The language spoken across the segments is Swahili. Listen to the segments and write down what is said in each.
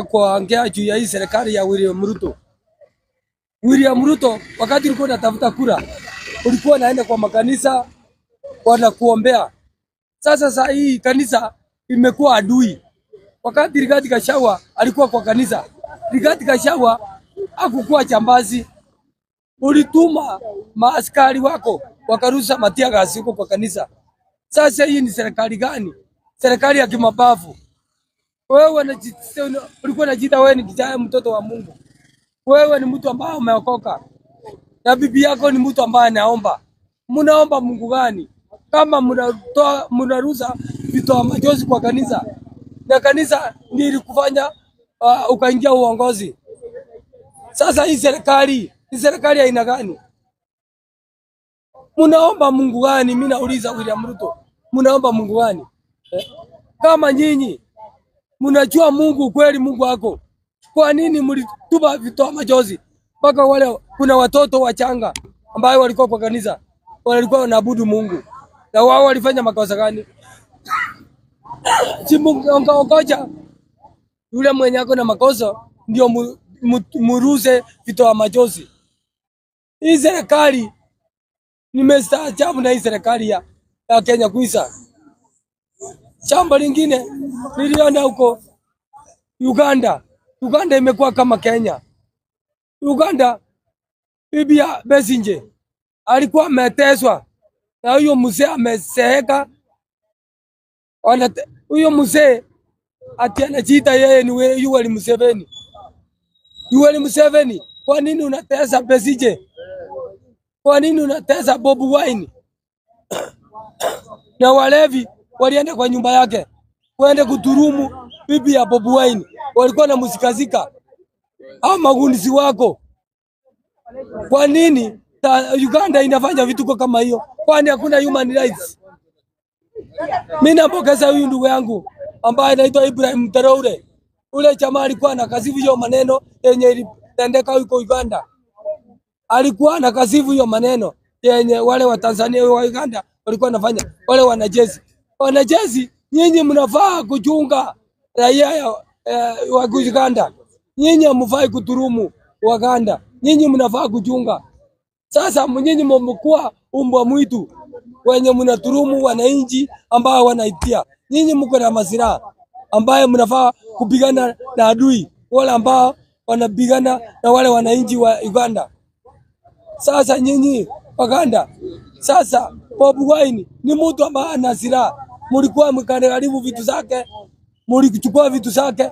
Kuongea juu ya hii serikali ya William Ruto. William Ruto, wakati ulikuwa unatafuta kura, ulikuwa unaenda kwa makanisa wanakuombea. Sasa saa hii kanisa imekuwa adui. Wakati Rigathi Gachagua alikuwa kwa kanisa, Rigathi Gachagua hakukuwa jambazi. Ulituma maaskari wako wakarusha mateargas huko kwa kanisa. Sasa hii ni serikali gani? Serikali ya kimabavu. Wewe ulikuwa unajiita wewe ni kijana mtoto wa Mungu. Wewe ni mtu ambaye umeokoka na bibi yako ni mtu ambaye anaomba. Mnaomba Mungu gani? Kama mnatoa mnarusa vitoa machozi kwa kanisa na kanisa ndiyo ilikufanya ukaingia uongozi. Sasa hii serikali ni serikali aina gani? Mnaomba Mungu gani? Mimi nauliza William Ruto, mnaomba Mungu gani? Eh? Kama nyinyi mnajua Mungu kweli, Mungu wako, kwa nini mlitupa vitoa machozi mpaka wale kuna watoto wachanga ambao walikuwa kwa kanisa walikuwa wanaabudu Mungu, na wao walifanya makosa gani? Si mungeongoja yule mwenye ako na makosa ndio muruse vitoa machozi. Hii serikali nimestaajabu na hii serikali ya Kenya Kwanza. Shamba lingine niliona huko Uganda. Uganda imekuwa kama Kenya. Uganda, bibi ya Besigye alikuwa ameteswa na huyo mzee amezeeka. Huyo mzee ati anajiita yeye ni Yoweri Museveni. Yoweri Museveni, kwa nini unatesa Besigye? Kwa nini unatesa Bobi Wine? Na walevi walienda kwa nyumba yake kwenda kuturumu bibi ya Bobi Wine, walikuwa na musikazika au magundizi wako. Kwa nini Uganda inafanya vituko kama hiyo? Kwani hakuna human rights? Mimi napongeza huyu ndugu yangu ambaye anaitwa Ibrahim Traore. Ule jamaa alikuwa anakashifu hiyo maneno yenye ilitendeka huko Uganda. Alikuwa anakashifu hiyo maneno yenye wale wa Tanzania wa Uganda walikuwa wanafanya, wale wanajeshi. Wanajeshi, nyinyi mnafaa kuchunga raia wa Uganda. Nyinyi hamfai kuturumu Waganda. Nyinyi mnafaa kuchunga. Sasa nyinyi mmekuwa umbwa mwitu wenye mnaturumu wananchi ambao wanaitia. Nyinyi mko na masilaha ambaye mnafaa kupigana na adui wale ambao wanapigana na wale wananchi wa Uganda. Sasa nyinyi Waganda, sasa Bobi Wine ni mtu ambaye ana silaha, mlikuwa mkaharibu vitu zake, mlichukua vitu zake.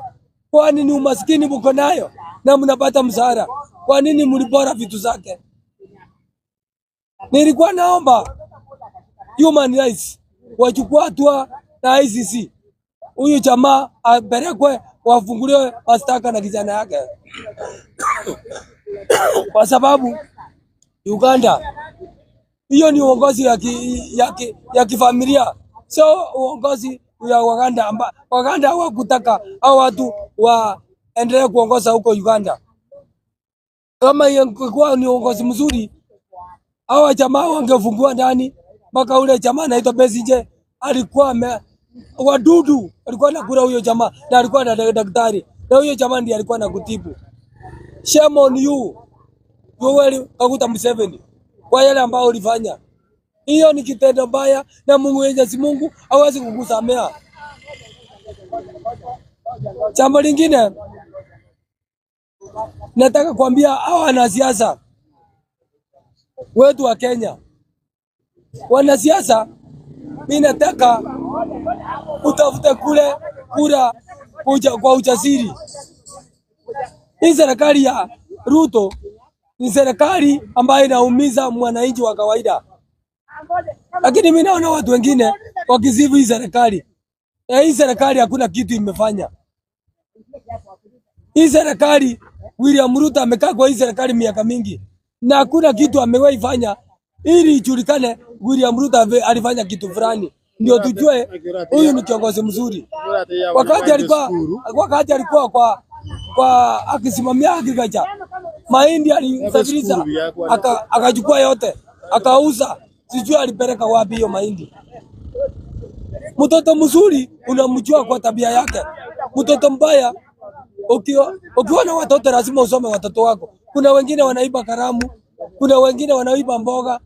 Kwani ni umaskini mko nayo na mnapata mshahara? Kwa nini mlipora vitu zake? Nilikuwa naomba human rights wachukua hatua na ICC, huyu jamaa apelekwe, wafunguliwe mashtaka na kijana yake, kwa sababu Uganda hiyo ni uongozi ya kifamilia, so uongozi ya Waganda Waganda hawakutaka hao watu waendelee kuongoza huko Uganda. Kama ingekuwa ni uongozi mzuri, hawa jamaa wangefungua ndani mpaka ule jamaa anaitwa Besigye alikuwa wadudu alikuwa anakula huyo jamaa na alikuwa na daktari na huyo jamaa ndiye alikuwa anakutibu. Shame on you Yoweri Kaguta Museveni kwa yale ambao ulifanya. Hiyo ni kitendo mbaya na Mungu Mwenyezi Mungu hawezi kukusamea. Jambo lingine nataka kuambia hawa wanasiasa wetu wa Kenya, wanasiasa, mimi nataka utafute kule kura kwa ujasiri. Hii serikali ya Ruto ni serikali ambayo inaumiza mwananchi wa kawaida, lakini mimi naona watu wengine wakisifu hii serikali, na hii serikali hakuna kitu imefanya. Hii serikali, William Ruto amekaa kwa hii serikali miaka mingi na hakuna kitu amewahi fanya ili ijulikane William Ruto alifanya kitu fulani, ndio tujue huyu ni kiongozi mzuri. Wakati alikuwa kwa akisimamia agriculture, mahindi alisafirisha akachukua yote akauza, sijui alipeleka wapi hiyo mahindi. Mtoto mzuri unamjua kwa tabia yake, mtoto mbaya Ukiwa na watoto lazima usome watoto wako. Kuna wengine wanaiba karamu, kuna wengine wanaiba mboga,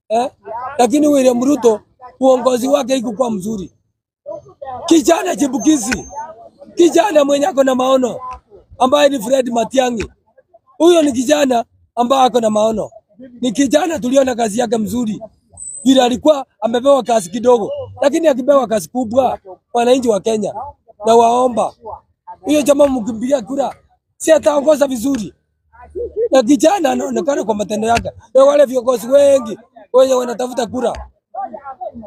eh? Lakini William Ruto uongozi wake haikuwa mzuri. Kijana chipukizi, kijana mwenye ako na maono ambaye ni Fred Matiang'i. Huyo ni kijana ambaye ako na maono, ni kijana tuliona kazi yake mzuri, vile alikuwa amepewa kazi kidogo, lakini akipewa kazi kubwa, wananchi wa Kenya na waomba huyo jamaa mkimpigia kura, si ataongoza vizuri. Na kijana anaonekana kwa matendo yake, na wale viongozi wengi wenye wanatafuta kura,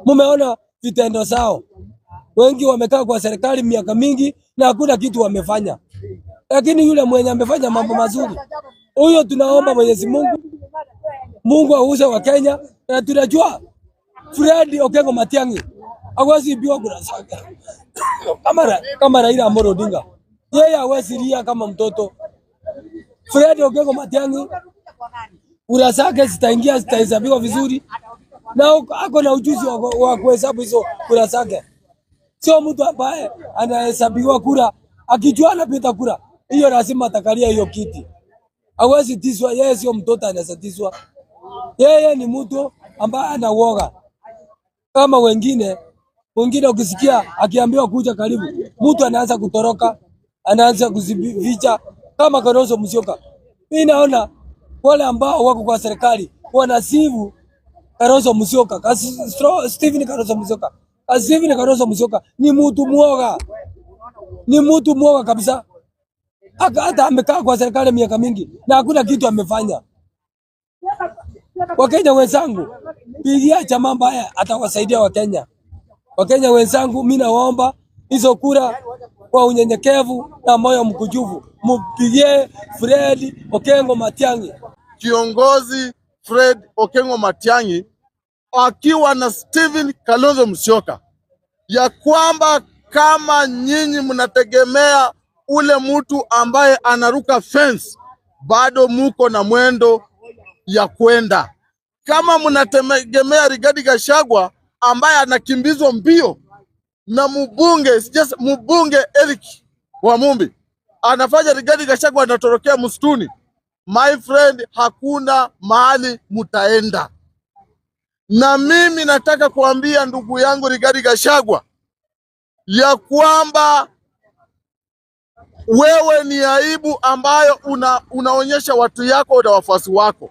mumeona vitendo zao. Wengi wamekaa kwa serikali miaka mingi na hakuna kitu wamefanya, lakini yule mwenye amefanya mambo mazuri, huyo tunaomba Mwenyezi Mungu, Mungu auze wa Kenya, na tunajua Fred Okengo Matiang'i hawezi ibiwa kura zake kama Raila Amolo Odinga, yeye hawezi lia kama mtoto. Fred Okengo Matiang'i kura zake zitaingia, zitahesabiwa vizuri, na ako na ujuzi wa kuhesabu hizo kura zake. Sio mtu ambaye anahesabiwa kura akijua anapita kura hiyo, lazima atakalia hiyo kiti. Hawezi tiswa, yeye sio mtoto anaweza tiswa. Yeye ni mtu ambaye ana uoga kama wengine. Wengine ukisikia akiambiwa kuja karibu, mtu anaanza kutoroka, anaanza kuzificha kama Kalonzo Musyoka. Mimi naona wale ambao wako kwa serikali wanasifu Kalonzo Musyoka, Stephen Kalonzo Musyoka. Stephen Kalonzo Musyoka ni mtu muoga, ni mtu muoga kabisa. Hata amekaa kwa serikali miaka mingi na hakuna kitu amefanya. Wakenya wenzangu, pigia chama ambaye atawasaidia Wakenya. Wakenya wenzangu, mimi nawaomba hizo kura kwa unyenyekevu na moyo mkujufu, mpigie Fred Okengo Matiang'i. Kiongozi Fred Okengo Matiang'i akiwa na Stephen Kalonzo Musyoka, ya kwamba kama nyinyi mnategemea ule mtu ambaye anaruka fence, bado muko na mwendo ya kwenda. Kama mnategemea Rigathi Gachagua ambaye anakimbizwa mbio na mbunge, just mbunge Eric Wamumbi anafanya Rigathi Gachagua anatorokea msituni, my friend, hakuna mahali mutaenda. Na mimi nataka kuambia ndugu yangu Rigathi Gachagua ya kwamba wewe ni aibu ambayo unaonyesha watu yako na wafuasi wako.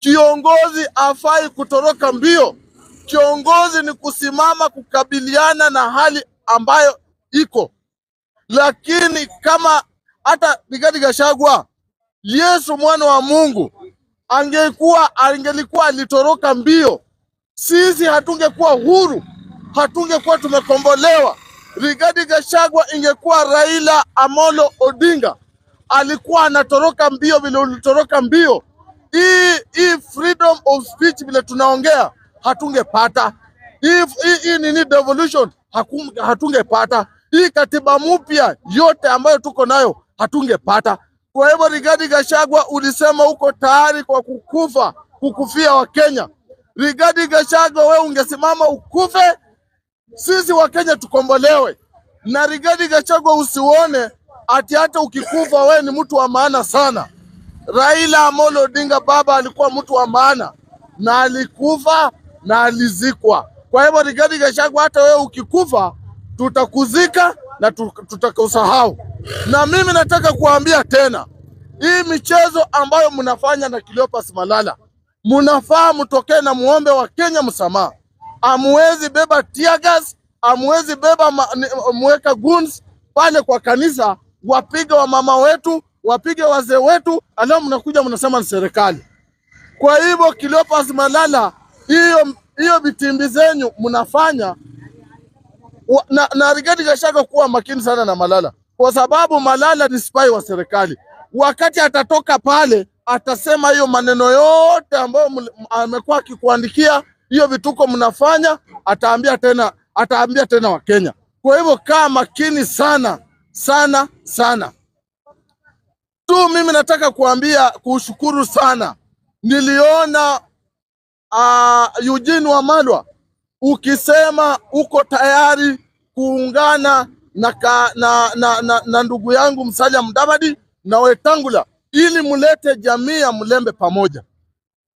Kiongozi afai kutoroka mbio. Kiongozi ni kusimama kukabiliana na hali ambayo iko. Lakini kama hata Rigathi Gachagua, Yesu mwana wa Mungu angelikuwa alitoroka mbio, sisi hatungekuwa huru, hatungekuwa tumekombolewa. Rigathi Gachagua ingekuwa Raila Amolo Odinga alikuwa anatoroka mbio vile ulitoroka mbio, hii freedom of speech vile tunaongea hatungepata. Hii nini devolution hatungepata. Hii katiba mpya yote ambayo tuko nayo hatungepata. Kwa hivyo Rigathi Gachagua, ulisema uko tayari kwa kukufa, kukufia Wakenya. Rigathi Gachagua, wewe ungesimama ukufe, sisi Wakenya tukombolewe. Na Rigathi Gachagua, usione ati hata ukikufa wewe ni mtu wa maana sana. Raila Amolo Odinga baba alikuwa mtu wa maana na alikufa na alizikwa. Kwa hivyo Rigathi Gachagua, hata wewe ukikufa tutakuzika na tutakusahau. Na mimi nataka kuambia tena, hii michezo ambayo mnafanya na Cleopas Malala, mnafaa mtokee na muombe wa Kenya msamaha. Amuwezi beba tear gas, amuwezi beba mweka guns pale kwa kanisa, wapige wa mama wetu, wapige wazee wetu, alafu mnakuja mnasema ni serikali. Kwa hivyo Cleopas Malala, hiyo vitimbi zenyu mnafanya na Rigathi Gachagua kuwa makini sana na Malala, kwa sababu Malala ni spy wa serikali. Wakati atatoka pale atasema hiyo maneno yote ambayo amekuwa akikuandikia, hiyo vituko mnafanya, ataambia tena Wakenya. Kwa hivyo kaa makini sana sana sana tu. Mimi nataka kuambia kushukuru sana, niliona Eugene Wamalwa ukisema uko tayari kuungana na, ka, na, na, na, na ndugu yangu Musalia Mudavadi na Wetangula ili mulete jamii ya Mlembe pamoja.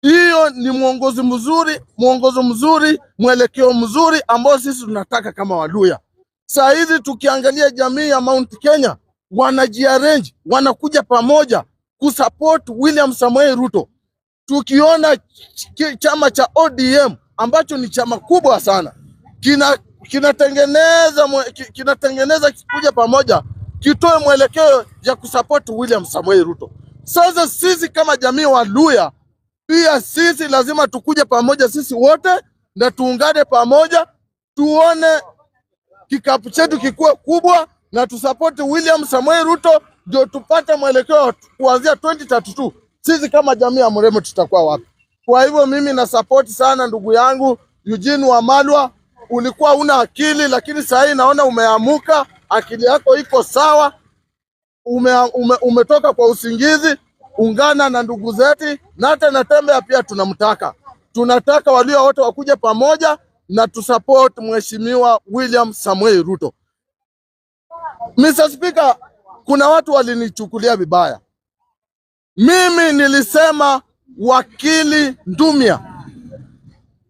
Hiyo ni mwongozo mzuri, mwongozo mzuri, mwelekeo mzuri ambao sisi tunataka kama Waluya. Saa hizi tukiangalia jamii ya Mount Kenya wanajiarrange, wanakuja pamoja kusupport William Samoei Ruto. Tukiona chama cha ODM ambacho ni chama kubwa sana kinatengeneza kuja pamoja kitoe mwelekeo ya kusupport William Samoei Ruto. Sasa sisi kama jamii wa Luya pia sisi lazima tukuje pamoja sisi wote na tuungane pamoja, tuone kikapu chetu kikuwe kubwa na tusapoti William Samoei Ruto ndio tupate mwelekeo kuanzia 2032. Sisi kama jamii ya Mremo tutakuwa wapi? Kwa hivyo mimi na support sana ndugu yangu Eugene Wamalwa. Ulikuwa una akili, lakini sasa hii naona umeamuka, akili yako iko sawa, umetoka kwa usingizi. Ungana na ndugu zetu Nate na Tembea pia tunamtaka, tunataka walio wote wakuje pamoja na tusupport Mheshimiwa William Samoei Ruto. Mr. Speaker, kuna watu walinichukulia vibaya. Mimi nilisema wakili Ndumia,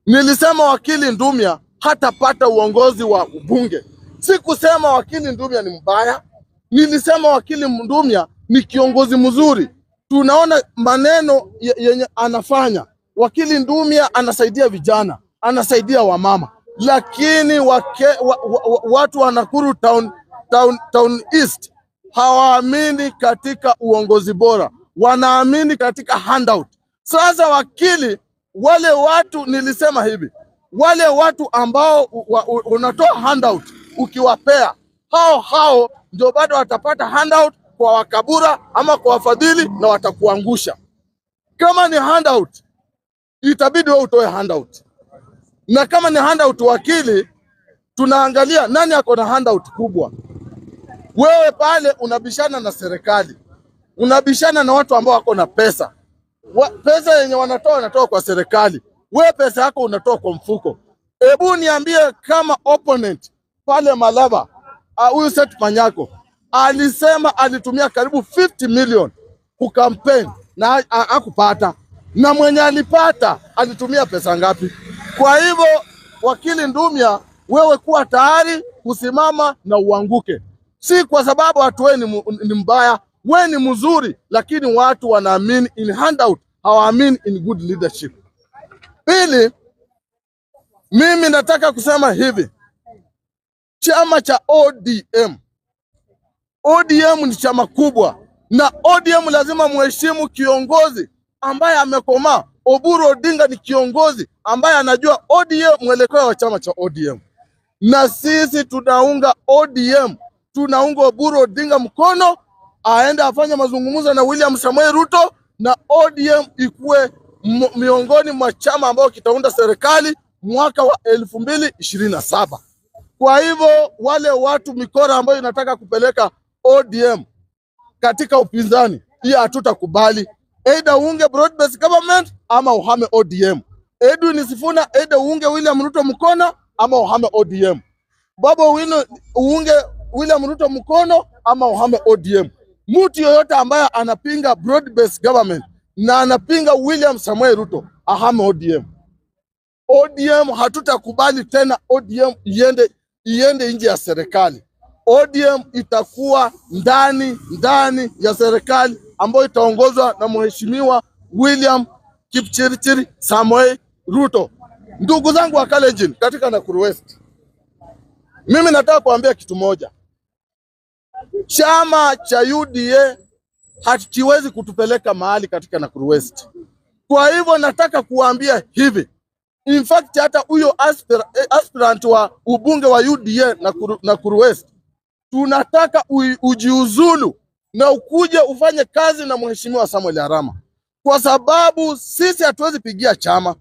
nilisema wakili Ndumia hatapata uongozi wa ubunge. Sikusema wakili Ndumia ni mbaya, nilisema wakili Ndumia ni kiongozi mzuri. Tunaona maneno yenye anafanya. Wakili Ndumia anasaidia vijana, anasaidia wamama, lakini watu wa Nakuru town East hawaamini katika uongozi bora, wanaamini katika handout. Sasa wakili, wale watu nilisema hivi, wale watu ambao unatoa handout ukiwapea hao hao ndio bado watapata handout kwa wakabura ama kwa wafadhili na watakuangusha. Kama ni handout, itabidi wewe utoe handout, na kama ni handout wakili, tunaangalia nani ako na handout kubwa. Wewe pale unabishana na serikali, unabishana na watu ambao wako na pesa. Pesa yenye wanatoa wanatoa kwa serikali, wewe pesa yako unatoa kwa mfuko. Hebu niambie kama opponent pale Malava, huyu Seth Panyako alisema alitumia karibu 50 million kucampaign na hakupata, na mwenye alipata alitumia pesa ngapi? Kwa hivyo wakili Ndumia, wewe kuwa tayari kusimama na uanguke, si kwa sababu watu wewe ni mbaya, wewe ni mzuri, lakini watu wanaamini in handout, hawaamini in good leadership. Pili, mimi nataka kusema hivi, chama cha ODM, ODM ni chama kubwa, na ODM lazima muheshimu kiongozi ambaye amekomaa. Oburu Odinga ni kiongozi ambaye anajua ODM, mwelekeo wa chama cha ODM, na sisi tunaunga ODM, tunaunga Oburu Odinga mkono aende afanye mazungumzo na William Samoei Ruto, na ODM ikuwe miongoni mwa chama ambayo kitaunda serikali mwaka wa 2027. Kwa hivyo wale watu mikora ambayo inataka kupeleka ODM katika upinzani, hiyo hatutakubali. Either uunge broad based government ama uhame ODM. Edwin Sifuna, either uunge William Ruto mkono ama uhame ODM. Babu Owino, uunge William Ruto mkono ama uhame ODM. Mtu yoyote ambaye anapinga broad based government na anapinga William Samoei Ruto ahame ODM. ODM hatutakubali tena ODM iende nje ya serikali. ODM itakuwa ndani ya serikali ambayo itaongozwa na Mheshimiwa William Kipchirchir Samoei Ruto. Ndugu zangu wa Kalenjin katika Nakuru West, mimi nataka kuambia kitu moja. Chama cha UDA hakiwezi kutupeleka mahali katika Nakuru West. Kwa hivyo nataka kuambia hivi, in fact hata huyo aspirant wa ubunge wa UDA Nakuru West tunataka ujiuzulu na ukuje ufanye kazi na Mheshimiwa Samuel Arama, kwa sababu sisi hatuwezi pigia chama.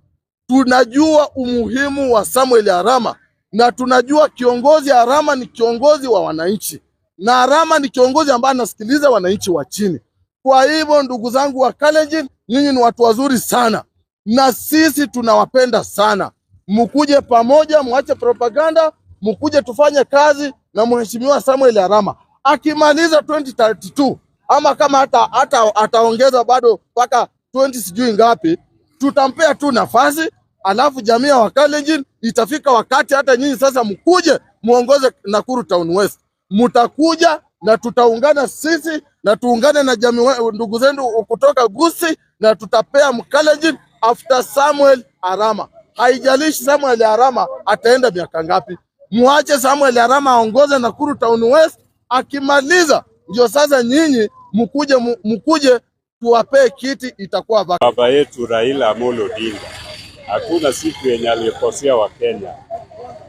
Tunajua umuhimu wa Samuel Arama na tunajua kiongozi Arama ni kiongozi wa wananchi, na Arama ni kiongozi ambaye anasikiliza wananchi wa chini. Kwa hivyo ndugu zangu wa Kalenjin, nyinyi ni watu wazuri sana na sisi tunawapenda sana. Mkuje pamoja, mwache propaganda, mkuje tufanye kazi. na Mheshimiwa Samuel Arama akimaliza 2032 ama kama hata ataongeza bado mpaka 20 sijui ngapi, tutampea tu nafasi, alafu jamii ya Wakalenjin itafika wakati hata nyinyi sasa mkuje muongoze Nakuru Town West, mtakuja na tutaungana sisi na tuungane na jamii ndugu zetu kutoka Gusii na tutapea Mkalenjin after Samuel Arama. Haijalishi Samuel Arama ataenda miaka ngapi, muache Samuel Arama aongoze Nakuru Town West. Akimaliza ndio sasa nyinyi mkuje tuwapee kiti, itakuwa vacant. Baba yetu Raila Amolo Odinga hakuna siku yenye alikosea Wakenya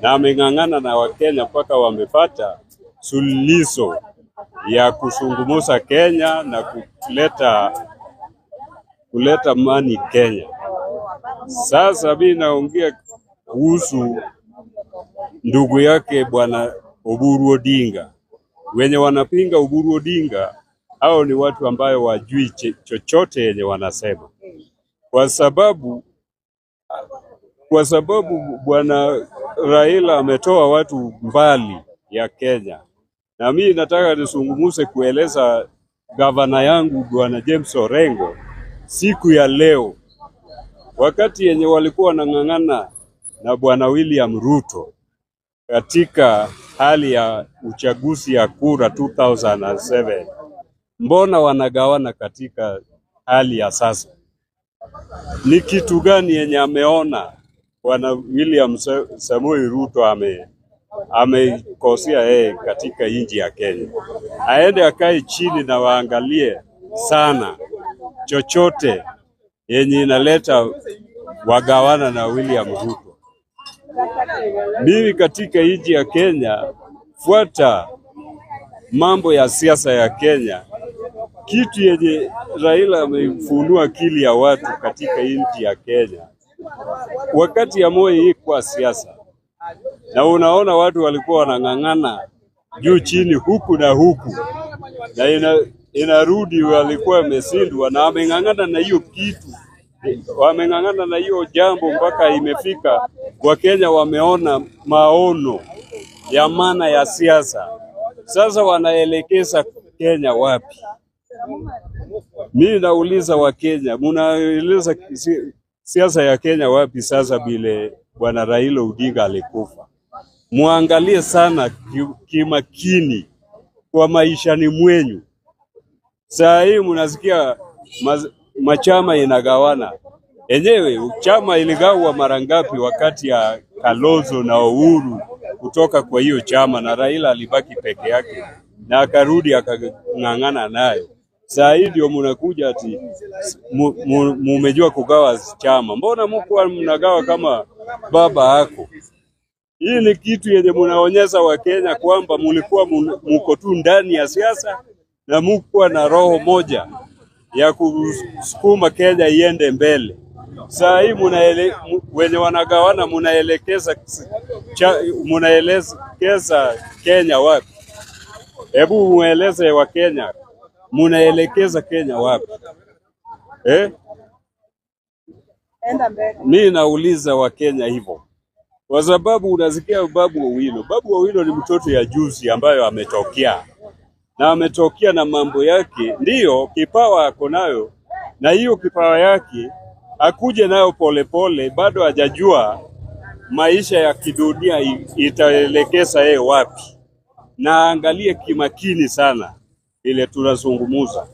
na ameng'ang'ana na Wakenya mpaka wamepata suluhisho ya kusungumuza Kenya na kuleta amani Kenya. Sasa mimi naongea kuhusu ndugu yake Bwana Oburu Odinga. Wenye wanapinga Oburu Odinga hao ni watu ambayo wajui chochote yenye wanasema, kwa sababu Bwana Raila ametoa watu mbali ya Kenya, na mimi nataka nisungumuse kueleza gavana yangu Bwana James Orengo siku ya leo, wakati yenye walikuwa wanang'ang'ana na Bwana William Ruto katika hali ya uchaguzi ya kura 2007, mbona wanagawana katika hali ya sasa? Ni kitu gani yenye ameona Bwana William Samoei Ruto amekosea yeye katika nchi ya Kenya? Aende akae chini na waangalie sana chochote yenye inaleta wagawana na William Ruto. Mimi katika nchi ya Kenya, fuata mambo ya siasa ya Kenya, kitu yenye Raila amefunua akili ya watu katika nchi ya Kenya wakati ya Moi hii kwa siasa, na unaona watu walikuwa wanang'ang'ana juu chini huku na huku, na inarudi walikuwa wameshindwa, na wameng'ang'ana na hiyo kitu, wameng'ang'ana na hiyo jambo mpaka imefika Wakenya wameona maono ya maana ya siasa. Sasa wanaelekeza Kenya wapi? Mimi nauliza Wakenya, munaeleza siasa ya Kenya wapi sasa vile Bwana Raila Odinga alikufa? Muangalie sana kimakini kwa maishani mwenyu. Saa hii mnasikia machama inagawana enyewe. Chama iligawa mara ngapi wakati ya Kalonzo na Uhuru kutoka kwa hiyo chama, na Raila alibaki peke yake na akarudi akang'ang'ana nayo. Saa hii ndio mnakuja ati mumejua kugawa chama. Mbona mkuwa mnagawa kama baba yako? Hii ni kitu yenye munaonyesha Wakenya kwamba mulikuwa muko tu ndani ya siasa na mukuwa na roho moja ya kusukuma Kenya iende mbele. Saa hii wenye wanagawana munaelekeza Kenya wapi? Hebu mueleze Wakenya munaelekeza Kenya wapi? Eh? Mi nauliza Wakenya hivyo kwa sababu unasikia Babu Owino. Babu Owino ni mtoto ya juzi ambayo ametokea na ametokea na mambo yake, ndiyo kipawa ako nayo, na hiyo kipawa yake akuje nayo polepole, bado hajajua maisha ya kidunia itaelekeza yeye wapi, na angalie kimakini sana ile tunazungumuza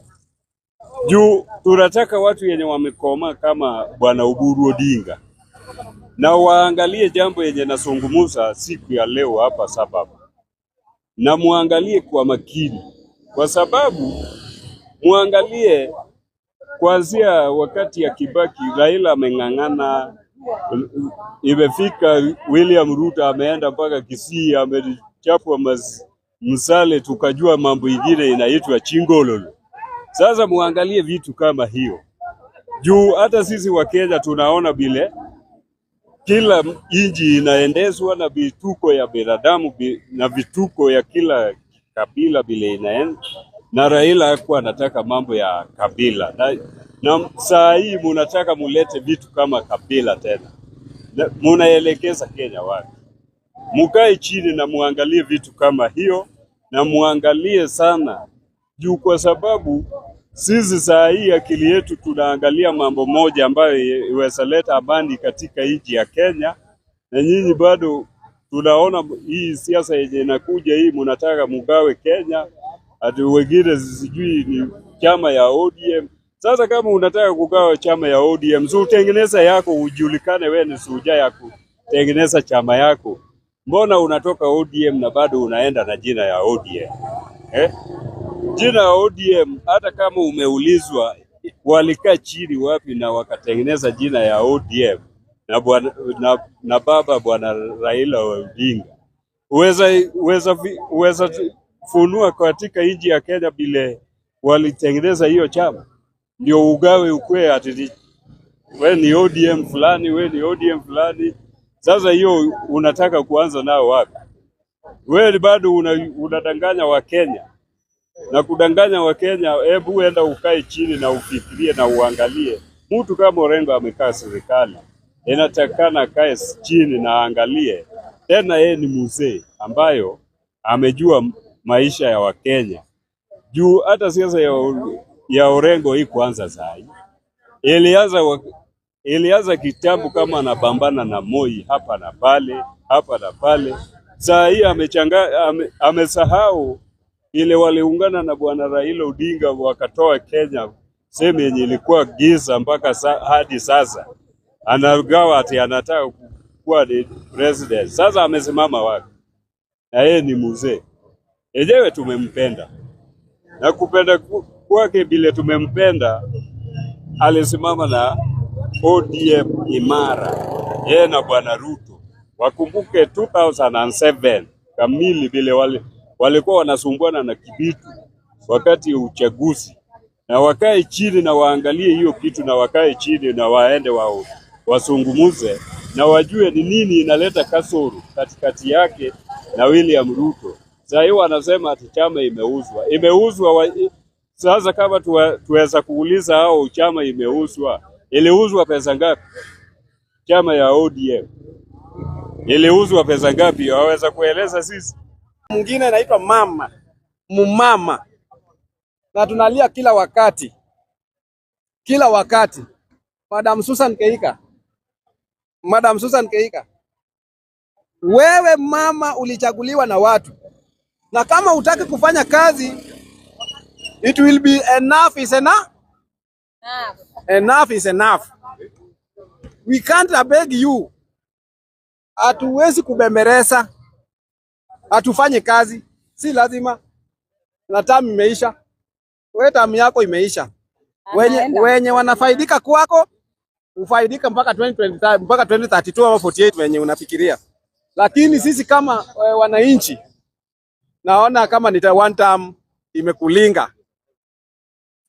juu tunataka watu yenye wamekoma kama Bwana Oburu Odinga na waangalie jambo yenye nasungumuza siku ya leo hapa, sababu na muangalie kwa makini, kwa sababu muangalie kuanzia wakati ya Kibaki, Raila ameng'ang'ana, imefika William Ruto ameenda mpaka Kisii, amechapwa msale, tukajua mambo ingine inaitwa chingololo. Sasa muangalie vitu kama hiyo juu hata sisi wa Kenya tunaona vile kila nchi inaendezwa na vituko ya binadamu na vituko ya kila kabila vile inaenda, na Raila hakuwa anataka mambo ya kabila na saa hii munataka mulete vitu kama kabila tena, munaelekeza Kenya wapi? Mukae chini na muangalie vitu kama hiyo, na muangalie sana juu, kwa sababu sisi saa hii akili yetu tunaangalia mambo moja ambayo iweza leta amani katika nchi ya Kenya, na nyinyi bado tunaona hii siasa yenye inakuja hii, mnataka mugawe Kenya, ati wengine sijui ni chama ya ODM. Sasa kama unataka kugawa chama ya ODM, si utengeneza yako, ujulikane wewe ni suja ya kutengeneza chama yako. Mbona unatoka ODM na bado unaenda na jina ya ODM? Eh? Jina ya ODM hata kama umeulizwa walikaa chini wapi na wakatengeneza jina ya ODM na bwana, na baba bwana Raila Odinga, uweza funua katika nchi ya Kenya vile walitengeneza hiyo chama, ndio ugawe ukwe ati we ni ODM fulani, we ni ODM fulani. Sasa hiyo unataka kuanza nao wapi? Wewe bado unadanganya Wakenya na kudanganya Wakenya. Hebu enda ukae chini na ufikirie na uangalie. Mtu kama Orengo amekaa serikali, inatakana akae chini na aangalie tena. Yeye ni mzee ambayo amejua maisha ya Wakenya juu hata siasa ya Orengo hii kuanza saa hii ilianza kitambo, kama anapambana na Moi hapa na pale hapa na pale. Saa hii amesahau ile waliungana na bwana Raila Odinga wakatoa Kenya sehemu yenye ilikuwa giza mpaka hadi sasa anagawa ati anataka kuwa ni president. Sasa amesimama wapi? Na yeye ni mzee enyewe, tumempenda na kupenda kwake vile tumempenda, alisimama na ODM imara, yeye na bwana Ruto. Wakumbuke 2007 kamili vile walikuwa wanasumbuana na Kibitu wakati ya uchaguzi, na wakae chini na waangalie hiyo kitu, na wakae chini na waende wao wasungumuze na wajue ni nini inaleta kasoro katikati yake na William Ruto. Sasa hiyo wanasema ati chama imeuzwa, imeuzwa. Sasa kama tuweza kuuliza hao, chama imeuzwa, iliuzwa pesa ngapi? Chama ya ODM iliuzwa pesa ngapi? Waweza kueleza sisi? Mwingine anaitwa mama mumama, na tunalia kila wakati, kila wakati. Madam Susan Keika, Madam Susan Keika, wewe mama ulichaguliwa na watu, na kama hutaki kufanya kazi, it will be enough is enough. Enough is enough. We can't beg you. Hatuwezi kubemberesa, hatufanye kazi, si lazima. Na tamu imeisha, wewe tamu yako imeisha. Wenye wanafaidika kwako ufaidika mpaka 2025 mpaka 2032 ama 48 wenye unafikiria, lakini sisi kama wananchi naona kama nita one term imekulinga,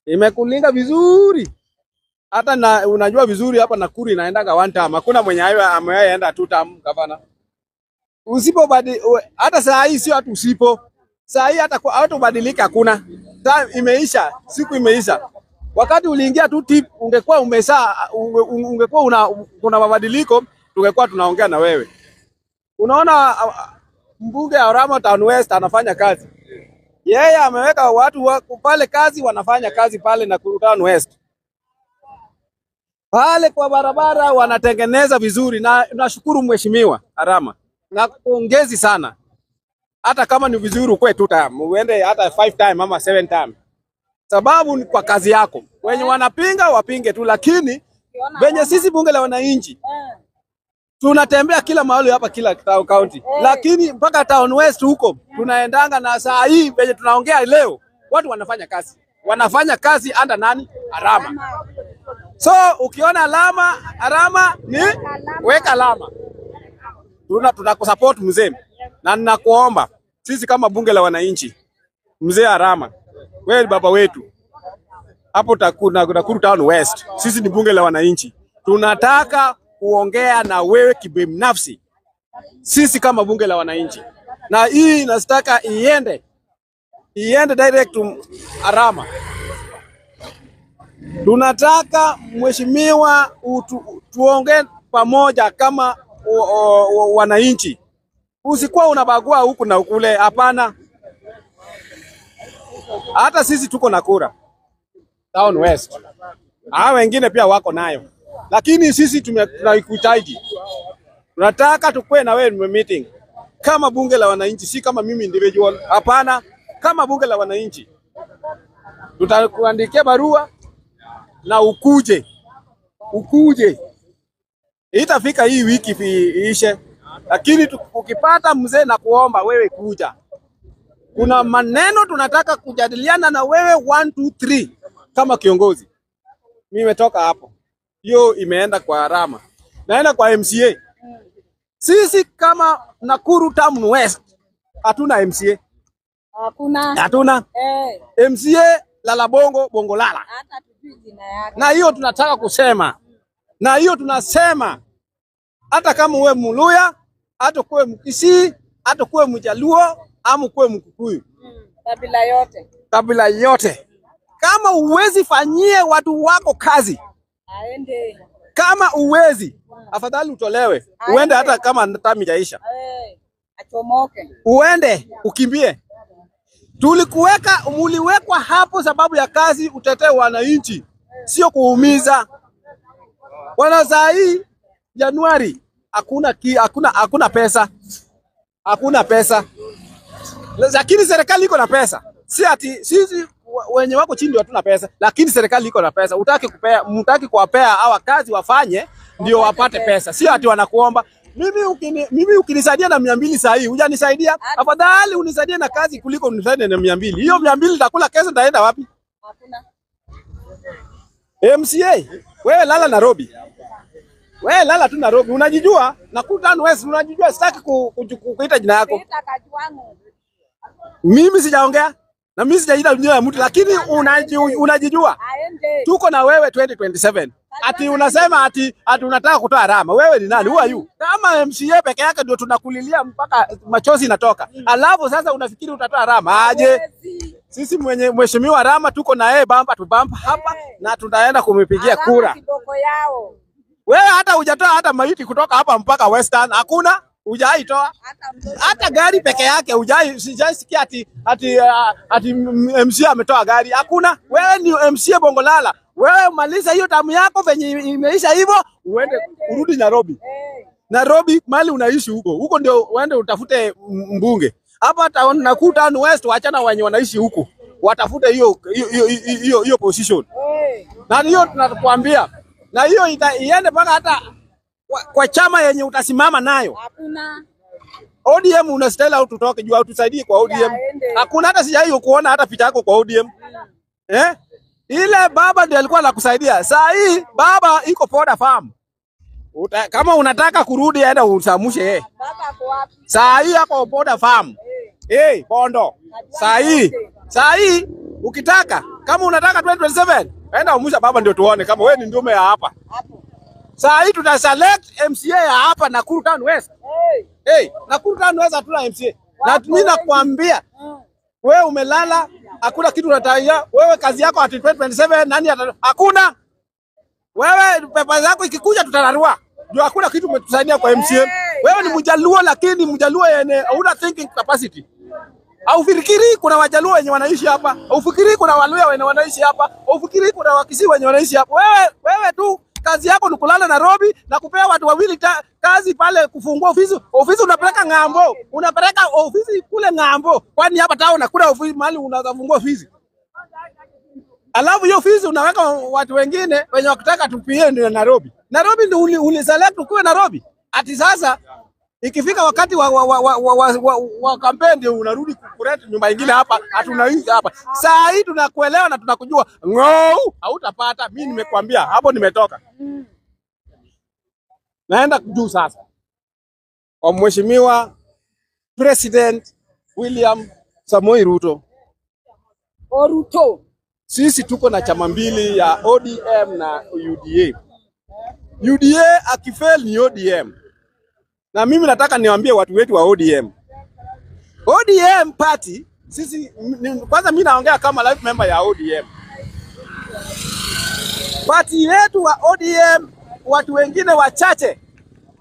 imekulinga vizuri. Hata na unajua vizuri hapa Nakuru inaendaga one term, hakuna mwenye ameenda two term gavana. Usipo badi, hata saa hii sio hata usipo saa hii hata hata hakuna. Time imeisha, siku imeisha. Wakati uliingia tu tip, ungekuwa umesa ungekuwa kuna mabadiliko, tungekuwa tunaongea na wewe. Unaona mbunge Arama Town West anafanya kazi. Yeye ameweka watu pale kazi, wanafanya kazi pale Nakuru Town West. Pale kwa barabara wanatengeneza vizuri, na nashukuru mheshimiwa Arama. Na pongezi sana. Hata kama ni vizuri ukwe 2 time, uende hata 5 time ama 7 time. Sababu ni kwa kazi yako. Wenye wanapinga wapinge tu, lakini wenye sisi bunge la wananchi tunatembea kila mahali hapa kila county. Lakini mpaka Town West huko tunaendanga, na saa hii wenye tunaongea leo watu wanafanya kazi. Wanafanya kazi under nani? Arama. So ukiona alama Arama ni weka alama. Tunakusupport mzee. Na ninakuomba sisi kama bunge la wananchi, mzee Arama, wewe ni baba wetu hapo Nakuru Town West. Sisi ni bunge la wananchi, tunataka kuongea na wewe kibinafsi, sisi kama bunge la wananchi, na hii nataka iende direct to Arama. Tunataka mheshimiwa tuongee pamoja kama wananchi. Usikuwa unabagua huku na kule, hapana. Hata sisi tuko na kura Town West, hao wengine pia wako nayo, lakini sisi tunakuhitaji. Tunataka tukue na wewe meeting kama bunge la wananchi, si kama mimi individual. Hapana, kama bunge la wananchi tutakuandikia barua na ukuje, ukuje. Itafika hii wiki iishe, lakini ukipata mzee na kuomba wewe kuja. Kuna maneno tunataka kujadiliana na wewe 1 2 3 kama kiongozi. Mimi nimetoka hapo, hiyo imeenda kwa Rama, naenda kwa MCA. Sisi kama Nakuru Town West hatuna MCA, Hakuna. hatuna MCA lala bongo bongo lala, Hata tujui jina yake. na hiyo tunataka kusema, na hiyo tunasema hata kama uwe Mluya, hata kuwe Mkisii, hata kuwe Mjaluo ama kuwe Mkikuyu, Kabila yote kabila yote, kama uwezi fanyie watu wako kazi, aende. kama uwezi, afadhali utolewe uende, hata kama tamu haijaisha, Achomoke. uende ukimbie. Tulikuweka, muliwekwa hapo sababu ya kazi, utetee wananchi, sio kuumiza wana. Saa hii Januari hakuna hakuna pesa, hakuna pesa, lakini serikali iko na pesa. Si ati sisi wenye wako chini ndio hatuna pesa, lakini serikali iko na pesa. Utaki kupea, mtaki kuwapea hawa kazi wafanye ndio wapate pesa, sio ati wanakuomba. Mimi ukinisaidia na 200 saa hii hujanisaidia. Afadhali unisaidie na kazi kuliko unisaidie na 200. Hiyo 200 nitakula kesho, nitaenda wapi? Hakuna. MCA, wewe lala Nairobi. Wewe lala tu Nairobi, unajijua. Nakuru Town West unajijua, sitaki kuita jina yako. Peter Kajwang'. Mimi sijaongea na mimi sijaita jina ya mtu, lakini unajijua. Aende. Tuko na wewe 2027. Ati unasema ati unataka kutoa Rama. Wewe ni nani? Who are you? Kama MCA peke yake ndio tunakulilia mpaka machozi inatoka. Alafu sasa unafikiri utatoa Rama aje? Hawezi. Sisi mwenye mheshimiwa Rama tuko na yeye bamba tu bamba hapa na tutaenda kumpigia Alama kura. Kiboko yao. Wewe hata hujatoa hata maiti kutoka hapa mpaka Western, hakuna, hujaitoa. Hata mtoto Hata gari peke yake hujai, sijaisikia ati MCA ametoa gari. Hakuna. Wewe ni MCA Bongolala. Wewe maliza hiyo tamu yako venye imeisha hivyo, uende urudi Nairobi. Nairobi mali unaishi huko. Huko ndio uende utafute mbunge. Hapa town Nakuru Town West, waachana wenye wanaishi huko. Watafute hiyo hiyo hiyo hiyo position. Na hiyo tunakuambia. Na hiyo iende mpaka hata kwa chama yenye utasimama nayo. Hakuna. ODM unastahili au tutoke juu au tusaidie kwa ODM. Hakuna hata sijai kuona hata picha yako kwa ODM. Eh? Ile baba ndiye alikuwa anakusaidia. Saa hii baba iko Poda Farm. Kama unataka kurudi aenda usamushe yeye. Baba ako wapi? Saa hii ako Poda Farm. Eh, Bondo. Saa hii ukitaka kama unataka 2027 enda umusha baba ndio tuone kama wewe ni ndume ya hapa. Hapo. Saa hii tuta select MCA ya hapa Nakuru Town West. Hey, Nakuru Town West hatuna MCA. Na mimi nakwambia wewe umelala, hakuna kitu unatarajia. Wewe kazi yako ati 2027 nani hakuna. Wewe pepa zako ikikuja tutararua. Ndio hakuna kitu umetusaidia kwa MCA. Wewe ni Mjaluo lakini Mjaluo yenye hauna thinking capacity. Haufikiri kuna Wajaluo wenye wanaishi hapa. Haufikiri kuna Waluya wenye wanaishi hapa. Haufikiri kuna Wakisii wenye wanaishi hapa. Wewe tu kazi yako ni kulala Nairobi na kupea watu wawili kazi pale kufungua ofisi. Ofisi unapeleka ng'ambo. Unapeleka ofisi kule ng'ambo. Kwani hapa town hakuna ofisi mahali unaweza fungua ofisi? Alafu hiyo ofisi unaweka watu wengine wenye wakitaka tupie ndio Nairobi. Nairobi ndio uli select ukiwe Nairobi. Ati sasa ikifika wakati wa kampeni ndio unarudi kurent nyumba nyingine hapa, hatunaishi hapa. Saa hii tunakuelewa na tunakujua. Ng'ou hautapata. Mimi nimekuambia hapo nimetoka. Naenda juu sasa. Kwa Mheshimiwa President William Samoei Ruto. Oruto. Sisi tuko na chama mbili ya ODM na UDA. UDA akifail ni ODM. Na mimi nataka niwaambie watu wetu wa ODM. ODM party sisi kwanza mimi naongea kama life member ya ODM. Party yetu wa ODM watu wengine wachache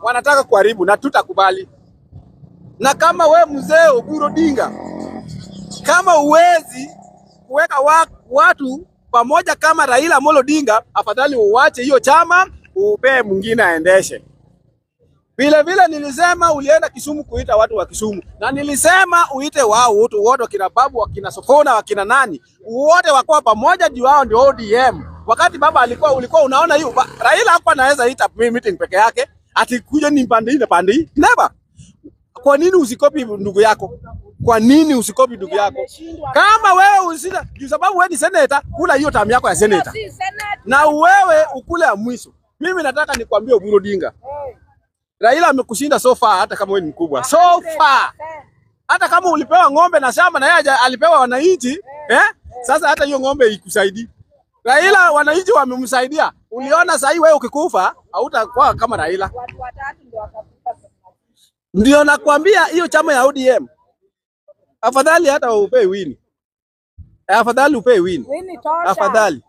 wanataka kuharibu na tutakubali. Na kama we mzee Oburu Odinga, kama uwezi kuweka watu pamoja kama Raila Amolo Odinga, afadhali uwache hiyo chama upee mwingine aendeshe. Vile vile nilisema ulienda Kisumu kuita watu wa Kisumu, na nilisema uite wao wote wote, wakina Babu, wakina Sokona, wakina nani wote wakuwa pamoja, juu wao ndio ODM. Wakati baba alikuwa, ulikuwa unaona hiyo Raila hakuwa anaweza ita meeting peke yake ati kuja ni pande hii na pande hii, never. Kwa nini usikopi ndugu yako? Kwa nini usikopi ndugu yako? Kama wewe usina, juu sababu wewe ni senator, kula hiyo tamu yako ya senator Si senate. na wewe ukule ya mwisho. Mimi nataka nikwambie Oburu Odinga, Raila amekushinda so far, hata kama wewe ni mkubwa so far, hata kama ulipewa ng'ombe na shamba na yeye alipewa wananchi eh? Sasa hata hiyo ng'ombe ikusaidii. Raila wananchi wamemsaidia. Uliona sasa wewe ukikufa hautakuwa kama Raila. Watu watatu ndio wakakufa. Ndio nakwambia hiyo chama ya ODM, afadhali hata upe Winnie, afadhali upe Winnie, Winnie tosha. Afadhali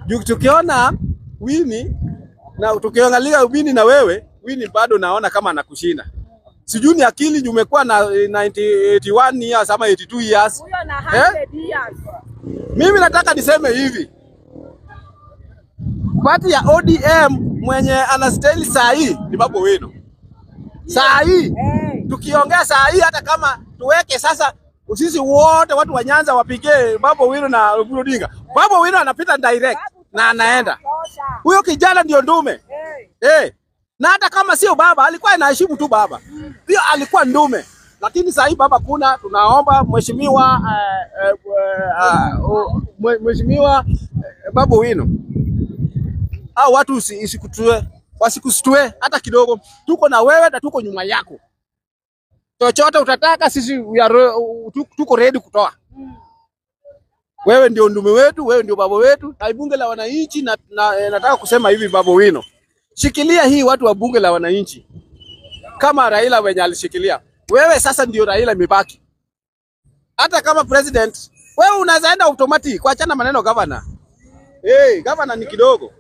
juu tukiona Winnie na tukiangalia Winnie na wewe Winnie bado naona kama anakushinda. Sijui ni akili juu umekuwa na 81 years ama 82 years. Huyo na 100 years. Mimi nataka niseme hivi, party ya ODM mwenye anastahili saa hii ni Babu Owino. Saa hii tukiongea saa hii, hata kama tuweke sasa sisi wote watu wa Nyanza wapige Babu Owino na Oburu Odinga, Babu Owino anapita direct na anaenda. Tosha. Huyo kijana ndio ndume. Na hata kama sio baba, alikuwa anaheshimu tu baba, hiyo alikuwa ndume. Lakini saa hii baba kuna, tunaomba mheshimiwa mheshimiwa Babu Owino, hao watu isikutue, wasikusitue hata kidogo. Tuko na wewe na tuko nyuma yako, chochote utataka sisi we are, tuko ready kutoa. Wewe ndio ndume wetu, wewe ndio baba wetu na bunge la wananchi na nataka kusema hivi, Babu Owino, shikilia hii watu wa bunge la wananchi kama Raila wenye alishikilia. Wewe sasa ndio Raila imebaki. Hata kama president, wewe unaweza enda automatic, kuachana maneno governor. Hey, governor ni kidogo.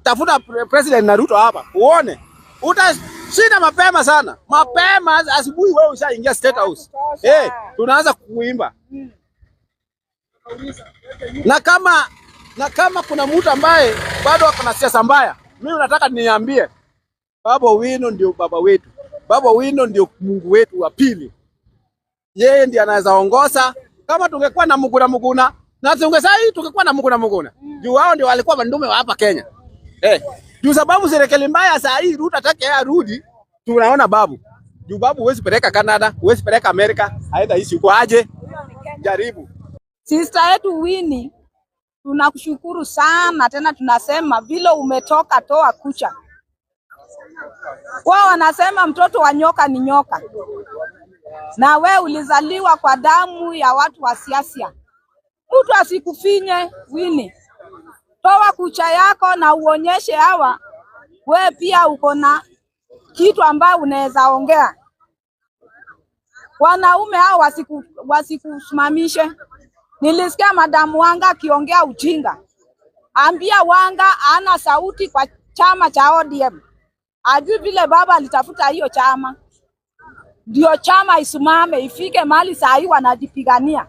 Tafuta president na Ruto hapa uone. Utashinda mapema sana. Mapema asubuhi wewe ushaingia State House. Hey, tunaanza kuimba. Na kama kuna mtu ambaye bado ako na siasa mbaya, mimi nataka niambie Babu Owino ndio baba wetu. Babu Owino ndio Mungu wetu wa pili. Yeye ndiye anaweza ongoza. Kama tungekuwa na Muguna Muguna na tungesai tungekuwa na Muguna Muguna. Juu wao ndio walikuwa bandume wa hapa Kenya. Juu sababu serikali mbaya saa hii Ruto atake yeye arudi, tunaona babu. Juu babu huwezi peleka Canada, huwezi peleka Amerika, aidha ishi huko aje. Jaribu. Sister yetu Winnie, tunakushukuru sana tena, tunasema vile umetoka toa kucha. Wao wanasema mtoto wa nyoka ni nyoka, na we ulizaliwa kwa damu ya watu wa siasa. Mtu asikufinye Winnie, toa kucha yako na uonyeshe hawa we pia uko na kitu ambayo unaweza ongea. Wanaume hao wasikusimamishe. Nilisikia Madamu Wanga akiongea ujinga. Ambia Wanga ana sauti kwa chama cha ODM. Ajui vile baba alitafuta hiyo chama, ndio chama isimame ifike mahali saa hii wanajipigania,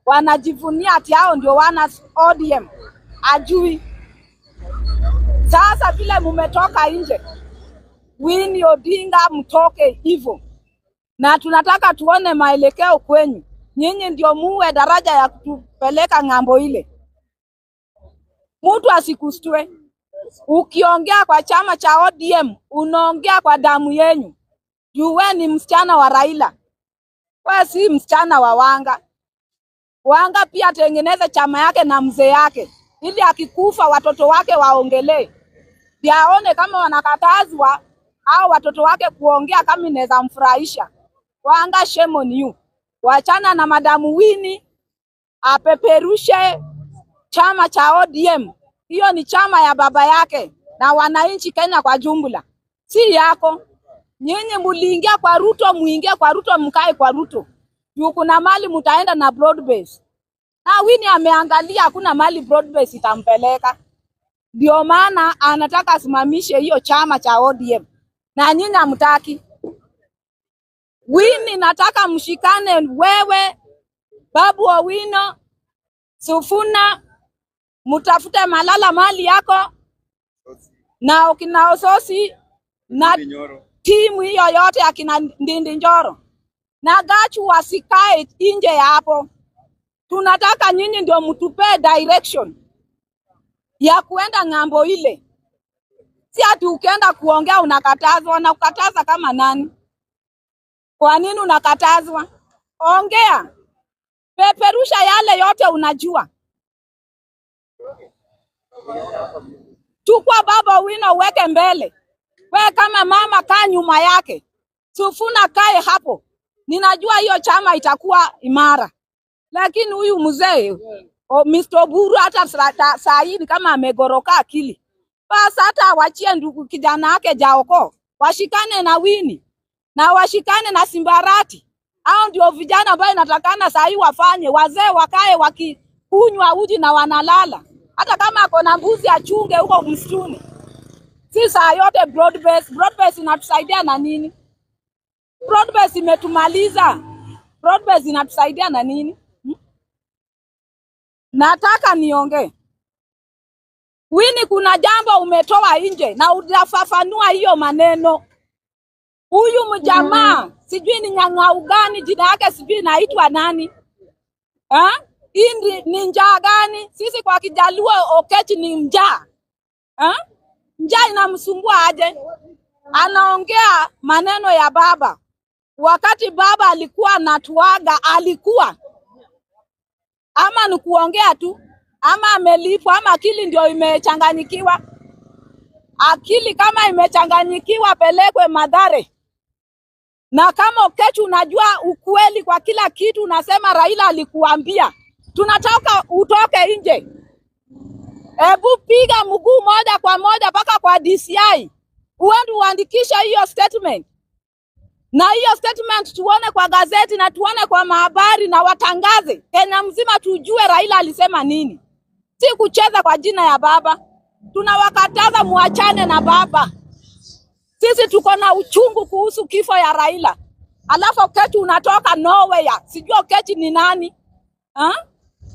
wanajivunia ati hao ndio wana ODM. Ajui sasa vile mumetoka nje, Winnie Odinga mtoke hivyo, na tunataka tuone maelekeo kwenyu. Nyinyi ndio muwe daraja ya kutupeleka ng'ambo ile. Mtu asikustue. Ukiongea kwa chama cha ODM unaongea kwa damu yenyu. Juu we ni msichana wa Raila, we si msichana wa Wanga. Wanga pia atengeneze chama yake na mzee yake, ili akikufa watoto wake waongelee, ndio aone kama wanakatazwa au watoto wake kuongea kama inaweza mfurahisha. Wanga, shame on you. Wachana na Madamu Winnie apeperushe chama cha ODM. Hiyo ni chama ya baba yake na wananchi Kenya kwa jumla, si yako. Nyinyi muliingia kwa Ruto, muingie kwa Ruto, mkae kwa Ruto juu kuna mali mutaenda na broad base. Na Winnie ameangalia hakuna mali broad base itampeleka, ndio maana anataka asimamishe hiyo chama cha ODM na nyinyi hamtaki. Winnie, nataka mshikane wewe, Babu Owino, Sifuna, mutafute Malala mali yako na ukina Osotsi na timu hiyo yote akina Ndindi Nyoro na Gachu wasikae nje ya hapo. Tunataka nyinyi ndio mtupe direction ya kuenda ng'ambo ile, si ati ukienda kuongea unakatazwa. Na kukataza kama nani? Kwa nini unakatazwa? Ongea, peperusha yale yote unajua. Chukua Baba Owino uweke mbele, we kama mama kaa nyuma yake, Sifuna kae hapo. Ninajua hiyo chama itakuwa imara, lakini huyu mzee Mr. Oburu hata saa hii ni kama amegoroka akili. Basi hata awachie ndugu kijana yake Jaoko, washikane na Winnie na washikane na Simbarati. Hao ndio vijana ambao inatakana saa hii wafanye. Wazee wakae wakikunywa uji na wanalala, hata kama ako na mbuzi achunge huko msituni. Si saa yote broad base. Broad base inatusaidia na nini? Broad base imetumaliza. Broad base inatusaidia na nini? Nataka niongee. Winnie, kuna jambo umetoa nje na unafafanua hiyo maneno. Huyu mjamaa sijui ni nyang'au gani, jina yake sijui inaitwa nani? Ha? Hii ni njaa gani? Sisi kwa Kijaluo Okech ni njaa. Ha? Njaa inamsumbua aje? Anaongea maneno ya baba. Wakati baba alikuwa anatuaga, alikuwa ama ni kuongea tu ama amelipwa ama akili ndio imechanganyikiwa. Akili kama imechanganyikiwa, pelekwe Mathare. Na kama Okech unajua ukweli kwa kila kitu, unasema Raila alikuambia, tunataka utoke nje. Ebu piga mguu moja kwa moja mpaka kwa DCI, uende uandikishe hiyo statement, na hiyo statement tuone kwa gazeti na tuone kwa mahabari na watangaze Kenya mzima, tujue Raila alisema nini. Si kucheza kwa jina ya baba. Tunawakataza muachane na baba. Sisi tuko na uchungu kuhusu kifo ya Raila. Alafu Okech unatoka nowhere. Sijui Okech ni nani? Ha?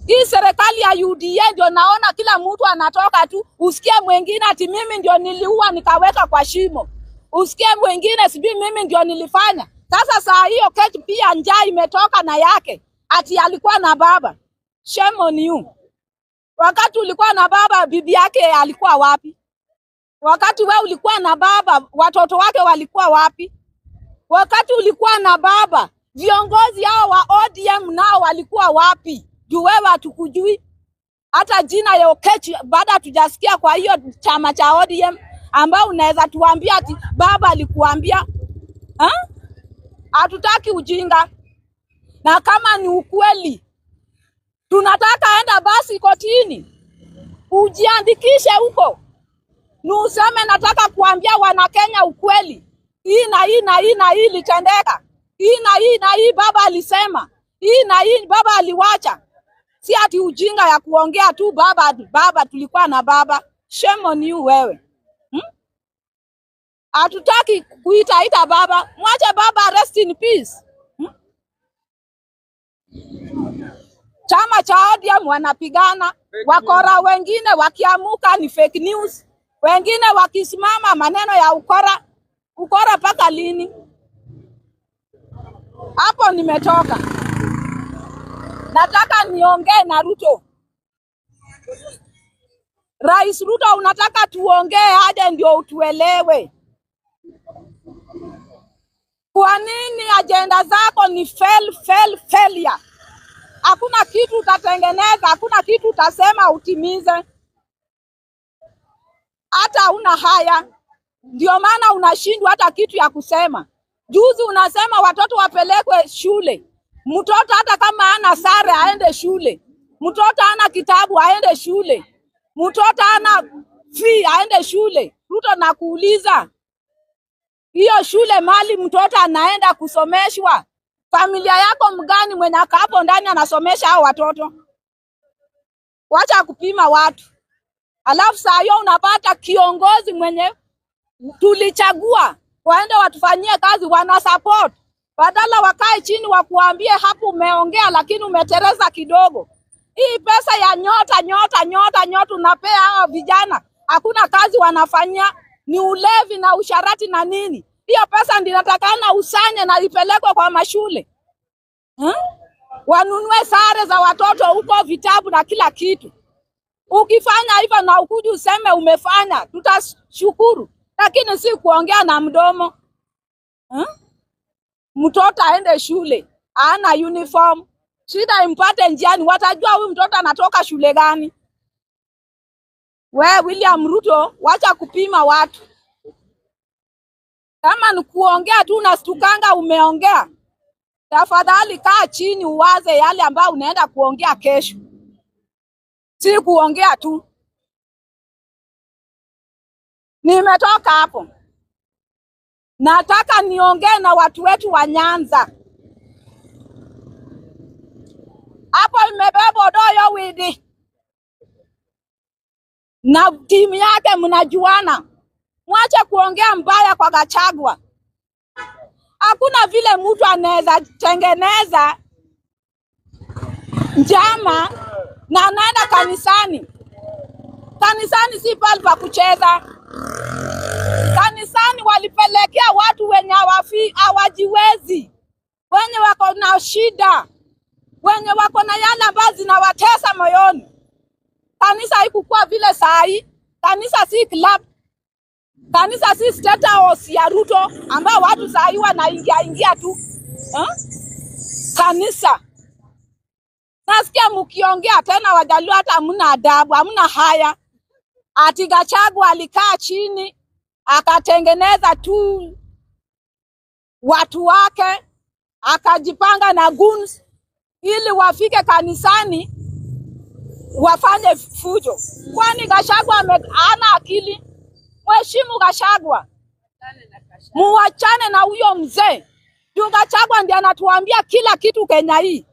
Hii serikali ya UDA ndio naona kila mtu anatoka tu, usikie mwingine ati mimi ndio niliua nikaweka kwa shimo, usikie mwingine sijui mimi ndio nilifanya. Sasa saa hiyo Okech pia njaa imetoka na yake, ati alikuwa na baba. Shame on you. Wakati ulikuwa na baba, bibi yake alikuwa wapi? Wakati we ulikuwa na baba, watoto wake walikuwa wapi? Wakati ulikuwa na baba, viongozi hao wa ODM nao walikuwa wapi? Juu wewe hatukujui hata jina ya Okech baada hatujasikia kwa hiyo chama cha ODM ambao unaweza tuambia ati baba alikuambia. Ha? Hatutaki ujinga, na kama ni ukweli tunataka enda basi kotini ujiandikishe huko, ni useme nataka kuambia Wanakenya ukweli, hii na hii na hii na hii ilitendeka, hii na hii na hii baba alisema, hii na hii baba aliwacha. Si ati ujinga ya kuongea tu baba baba, tulikuwa na baba. Shame on you wewe. Hatutaki kuitaita baba, mwache baba rest in peace. Chama cha ODM wanapigana, wakora wengine wakiamuka ni fake news, wengine wakisimama maneno ya ukora. Ukora mpaka lini? Hapo nimetoka. Nataka niongee na Ruto. Rais Ruto, unataka tuongee aje ndio utuelewe? Kwa nini ajenda zako ni fail, fail, failure? Hakuna kitu utatengeneza, hakuna kitu utasema utimize, hata una haya. Ndio maana unashindwa hata kitu ya kusema. Juzi unasema watoto wapelekwe shule, mtoto hata kama hana sare aende shule, mtoto hana kitabu aende shule, mtoto hana fee aende shule. Ruto, nakuuliza, hiyo shule mali mtoto anaenda kusomeshwa, familia yako mgani mwenye ako hapo ndani anasomesha hao watoto? Wacha kupima watu. Alafu saa hiyo unapata kiongozi mwenye tulichagua waende watufanyie kazi, wana support Badala wakae chini wakuambie hapo umeongea lakini umetereza kidogo. Hii pesa ya nyota nyota nyota nyota unapea hawa vijana, hakuna kazi wanafanyia, ni ulevi na usharati na nini. Hiyo pesa ndio inatakana usanye na ipelekwe kwa mashule, Wanunue sare za watoto huko, vitabu na kila kitu. Ukifanya hivyo na ukuje useme umefanya, tutashukuru, lakini si kuongea na mdomo. Mtoto aende shule ana uniform, shida impate njiani, watajua huyu mtoto anatoka shule gani? We William Ruto, wacha kupima watu. Kama ni kuongea tu unastukanga umeongea, tafadhali kaa chini uwaze yale ambayo unaenda kuongea kesho, si kuongea tu. Nimetoka hapo, nataka niongee na watu wetu wa Nyanza. Hapo imebeba Odoyo Widi na timu yake, mnajuana. Mwache kuongea mbaya kwa Gachagua. Hakuna vile mtu anaweza tengeneza njama na anaenda kanisani. Kanisani si pahali pa kucheza. Kanisani walipelekea watu wenye hawajiwezi, wenye wako na shida, wenye wako na yale ambayo zinawatesa moyoni. Kanisa haikukuwa vile saa hii. Kanisa si club. Kanisa si state house ya Ruto ambao watu saa hii wanaingia ingia tu. Kanisa. Nasikia mkiongea tena Wajaluo hata hamna adabu, hamna haya. Ati Gachagua alikaa chini akatengeneza tu watu wake, akajipanga na goons ili wafike kanisani wafanye fujo. Kwani Gachagua hana akili? Mheshimu Gachagua, muwachane na huyo mzee. Juu Gachagua ndiye anatuambia kila kitu Kenya hii.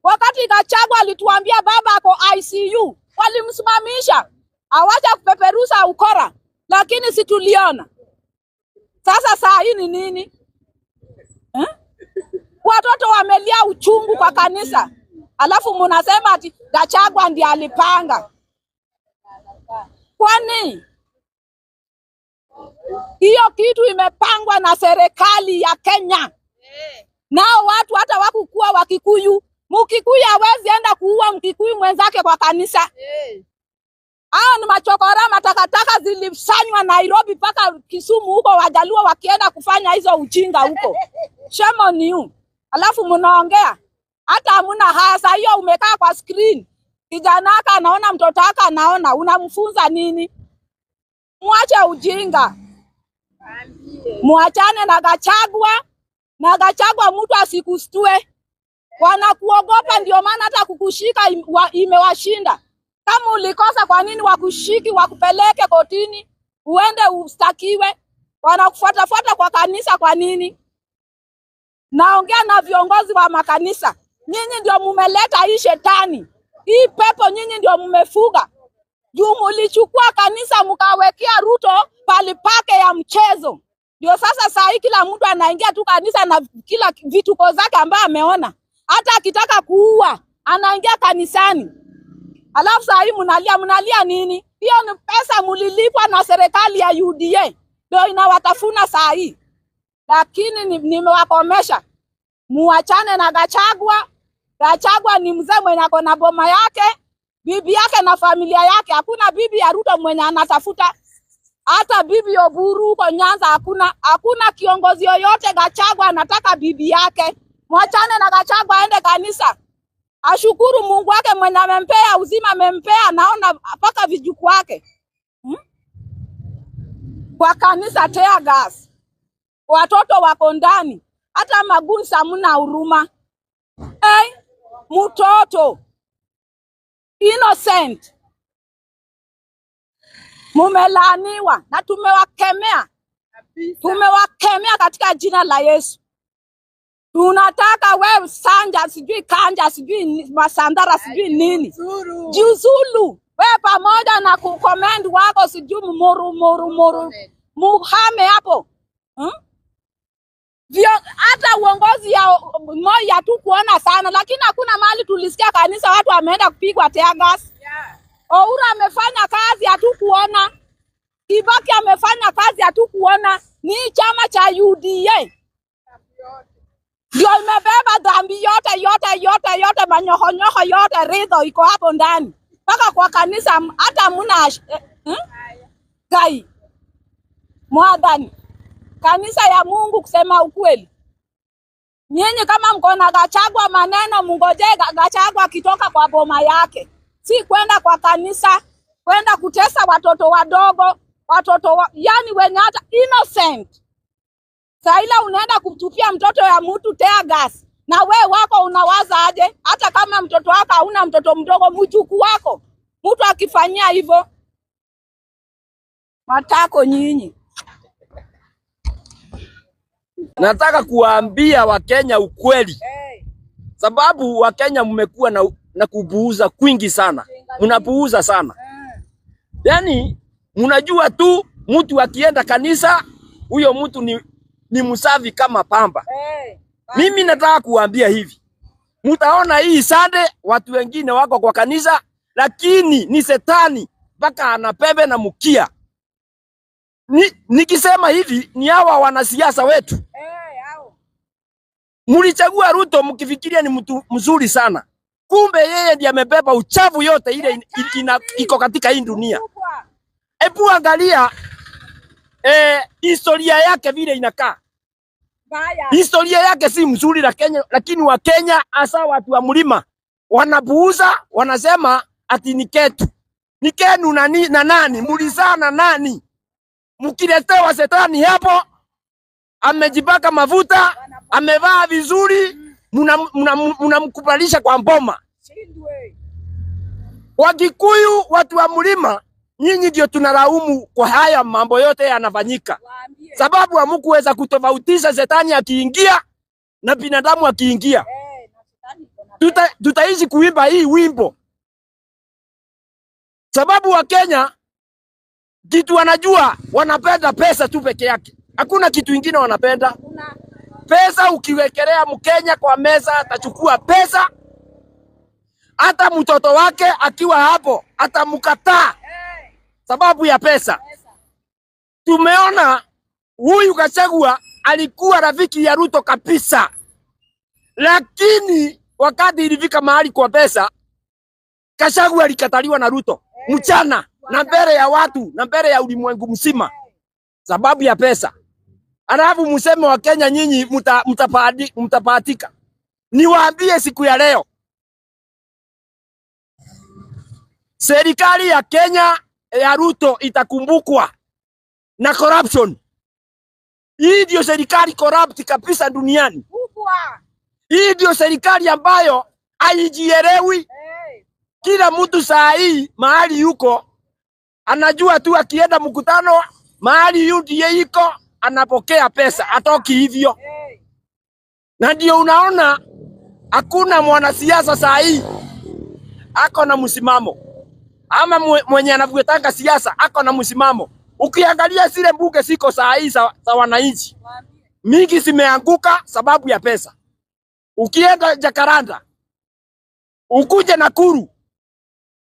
Wakati Gachagua alituambia baba ako ICU, walimsimamisha awacha kupeperusa ukora, lakini si tuliona. Sasa saa hii ni nini? Watoto wamelia uchungu kwa kanisa, alafu munasema ati Gachagua ndiye alipanga. Kwani hiyo kitu imepangwa na serikali ya Kenya? Nao watu hata wakukuwa Wakikuyu. Mkikuyu hawezi enda kuua Mkikuyu mwenzake kwa kanisa. Hao ni machokora, matakataka zilisanywa Nairobi mpaka Kisumu huko, Wajaluo wakienda kufanya hizo ujinga huko. Shame on you. Alafu mnaongea hata hamuna haya. Hiyo umekaa kwa screen, kijana wako anaona, mtoto wako anaona, unamfunza nini? Mwache ujinga, muachane na Gachagua. Na Gachagua mtu asikustue, wanakuogopa, ndio maana hata kukushika imewashinda. Kama ulikosa, kwa nini wakushiki wakupeleke kotini uende ustakiwe? Wanakufuatafuata kwa kanisa kwa nini? Naongea na viongozi wa makanisa, nyinyi ndio mumeleta hii shetani, hii pepo, nyinyi ndio mumefuga. Juu mulichukua kanisa mkawekea Ruto pali pake ya mchezo. Ndio sasa saa hii kila mtu anaingia tu kanisa na kila vituko zake ambaye ameona. Hata akitaka kuua anaingia kanisani. Alafu saa hii mnalia, mnalia nini? Hiyo ni pesa mulilipwa na serikali ya UDA, ndio inawatafuna saa hii. Lakini nimewakomesha, muachane na Gachagua. Gachagua ni mzee mwenye ako na boma yake, bibi yake na familia yake. Hakuna bibi ya Ruto mwenye anatafuta. Hata bibi Oburu huko Nyanza hakuna, hakuna kiongozi yoyote Gachagua anataka bibi yake. Mwachane na Gachagua aende kanisa, ashukuru Mungu wake mwenye amempea uzima, amempea naona mpaka vijukuu wake. Kwa kanisa tear gas, watoto wako ndani, hata magunsa hamna huruma. Hey, mtoto innocent mumelaaniwa na tumewakemea, tumewakemea katika jina la Yesu. Tunataka wewe Sanja, sijui Kanja, sijui Masandara, sijui nini, jiuzulu wewe pamoja na kukomend wako sijui muru muru muru, muhame hapo. Hata uongozi ya Moi hatukuona sana, lakini hakuna mahali tulisikia kanisa watu wameenda kupigwa tear gas. Oura amefanya kazi, hatukuona. Kibaki amefanya kazi, hatukuona. Ni chama cha UDA ndio imebeba dhambi yote yote yote yote, manyohonyoho yote, ridho iko hapo ndani mpaka kwa kanisa, hata muna Gai mwadhani kanisa ya Mungu. Kusema ukweli, nyinyi kama mko na Gachagua maneno, mungoje Gachagua akitoka kwa boma yake, si kwenda kwa kanisa, kwenda kutesa watoto wadogo, watoto wa, yani wenye hata innocent. Saila unaenda kutupia mtoto ya mtu tear gas, na we wako unawaza aje? Hata kama mtoto wako hauna mtoto mdogo, mjukuu wako mtu akifanyia hivyo, matako nyinyi. Nataka kuwaambia Wakenya ukweli, sababu Wakenya mmekuwa na kupuuza kwingi sana, mnapuuza sana. Yani mnajua tu mtu akienda kanisa huyo mtu ni msafi kama pamba. Mimi nataka kuwaambia hivi, mtaona hii Sunday watu wengine wako kwa kanisa, lakini ni setani mpaka ana pembe na mkia. Nikisema hivi ni hawa wanasiasa wetu. Mulichagua Ruto mkifikiria ni mtu mzuri sana, kumbe yeye ndiye amebeba uchafu yote ile iko katika hii dunia. Hebu angalia historia yake vile inakaa. Historia yake si mzuri la Kenya, lakini wa Kenya hasa watu wa mlima wanapuuza, wanasema ati ni ketu. Ni kenu na nani? Mulizaa na nani? Mkiletewa setani hapo, amejipaka mafuta, amevaa vizuri, mnamkubalisha kwa mboma. Wakikuyu, watu wa mlima, nyinyi ndio tunalaumu kwa haya mambo yote yanafanyika, sababu hamkuweza kutofautisha setani akiingia na binadamu akiingia. Tutaishi kuimba hii wimbo, sababu wa Kenya kitu wanajua, wanapenda pesa tu peke yake, hakuna kitu ingine wanapenda. Pesa ukiwekelea Mkenya kwa meza atachukua pesa, hata mtoto wake akiwa hapo atamkataa sababu ya pesa. Tumeona huyu Gachagua alikuwa rafiki ya Ruto kabisa, lakini wakati ilifika mahali kwa pesa, Gachagua alikataliwa na Ruto mchana na mbele ya watu na mbele ya ulimwengu mzima sababu ya pesa. Alafu mseme wa Kenya nyinyi mtapatika. Niwaambie siku ya leo, serikali ya Kenya ya Ruto itakumbukwa na corruption. Hii ndio serikali corrupt kabisa duniani. Hii ndio serikali ambayo haijielewi. Kila mtu saa hii mahali yuko anajua tu akienda mkutano mahali UDA iko anapokea pesa, atoki hivyo. Na ndio unaona hakuna mwanasiasa saa hii ako na msimamo, ama mwenye anavuetanga siasa ako na msimamo. Ukiangalia zile bunge siko saa hii za wananchi, mingi zimeanguka sababu ya pesa. Ukienda Jakaranda, ukuje Nakuru,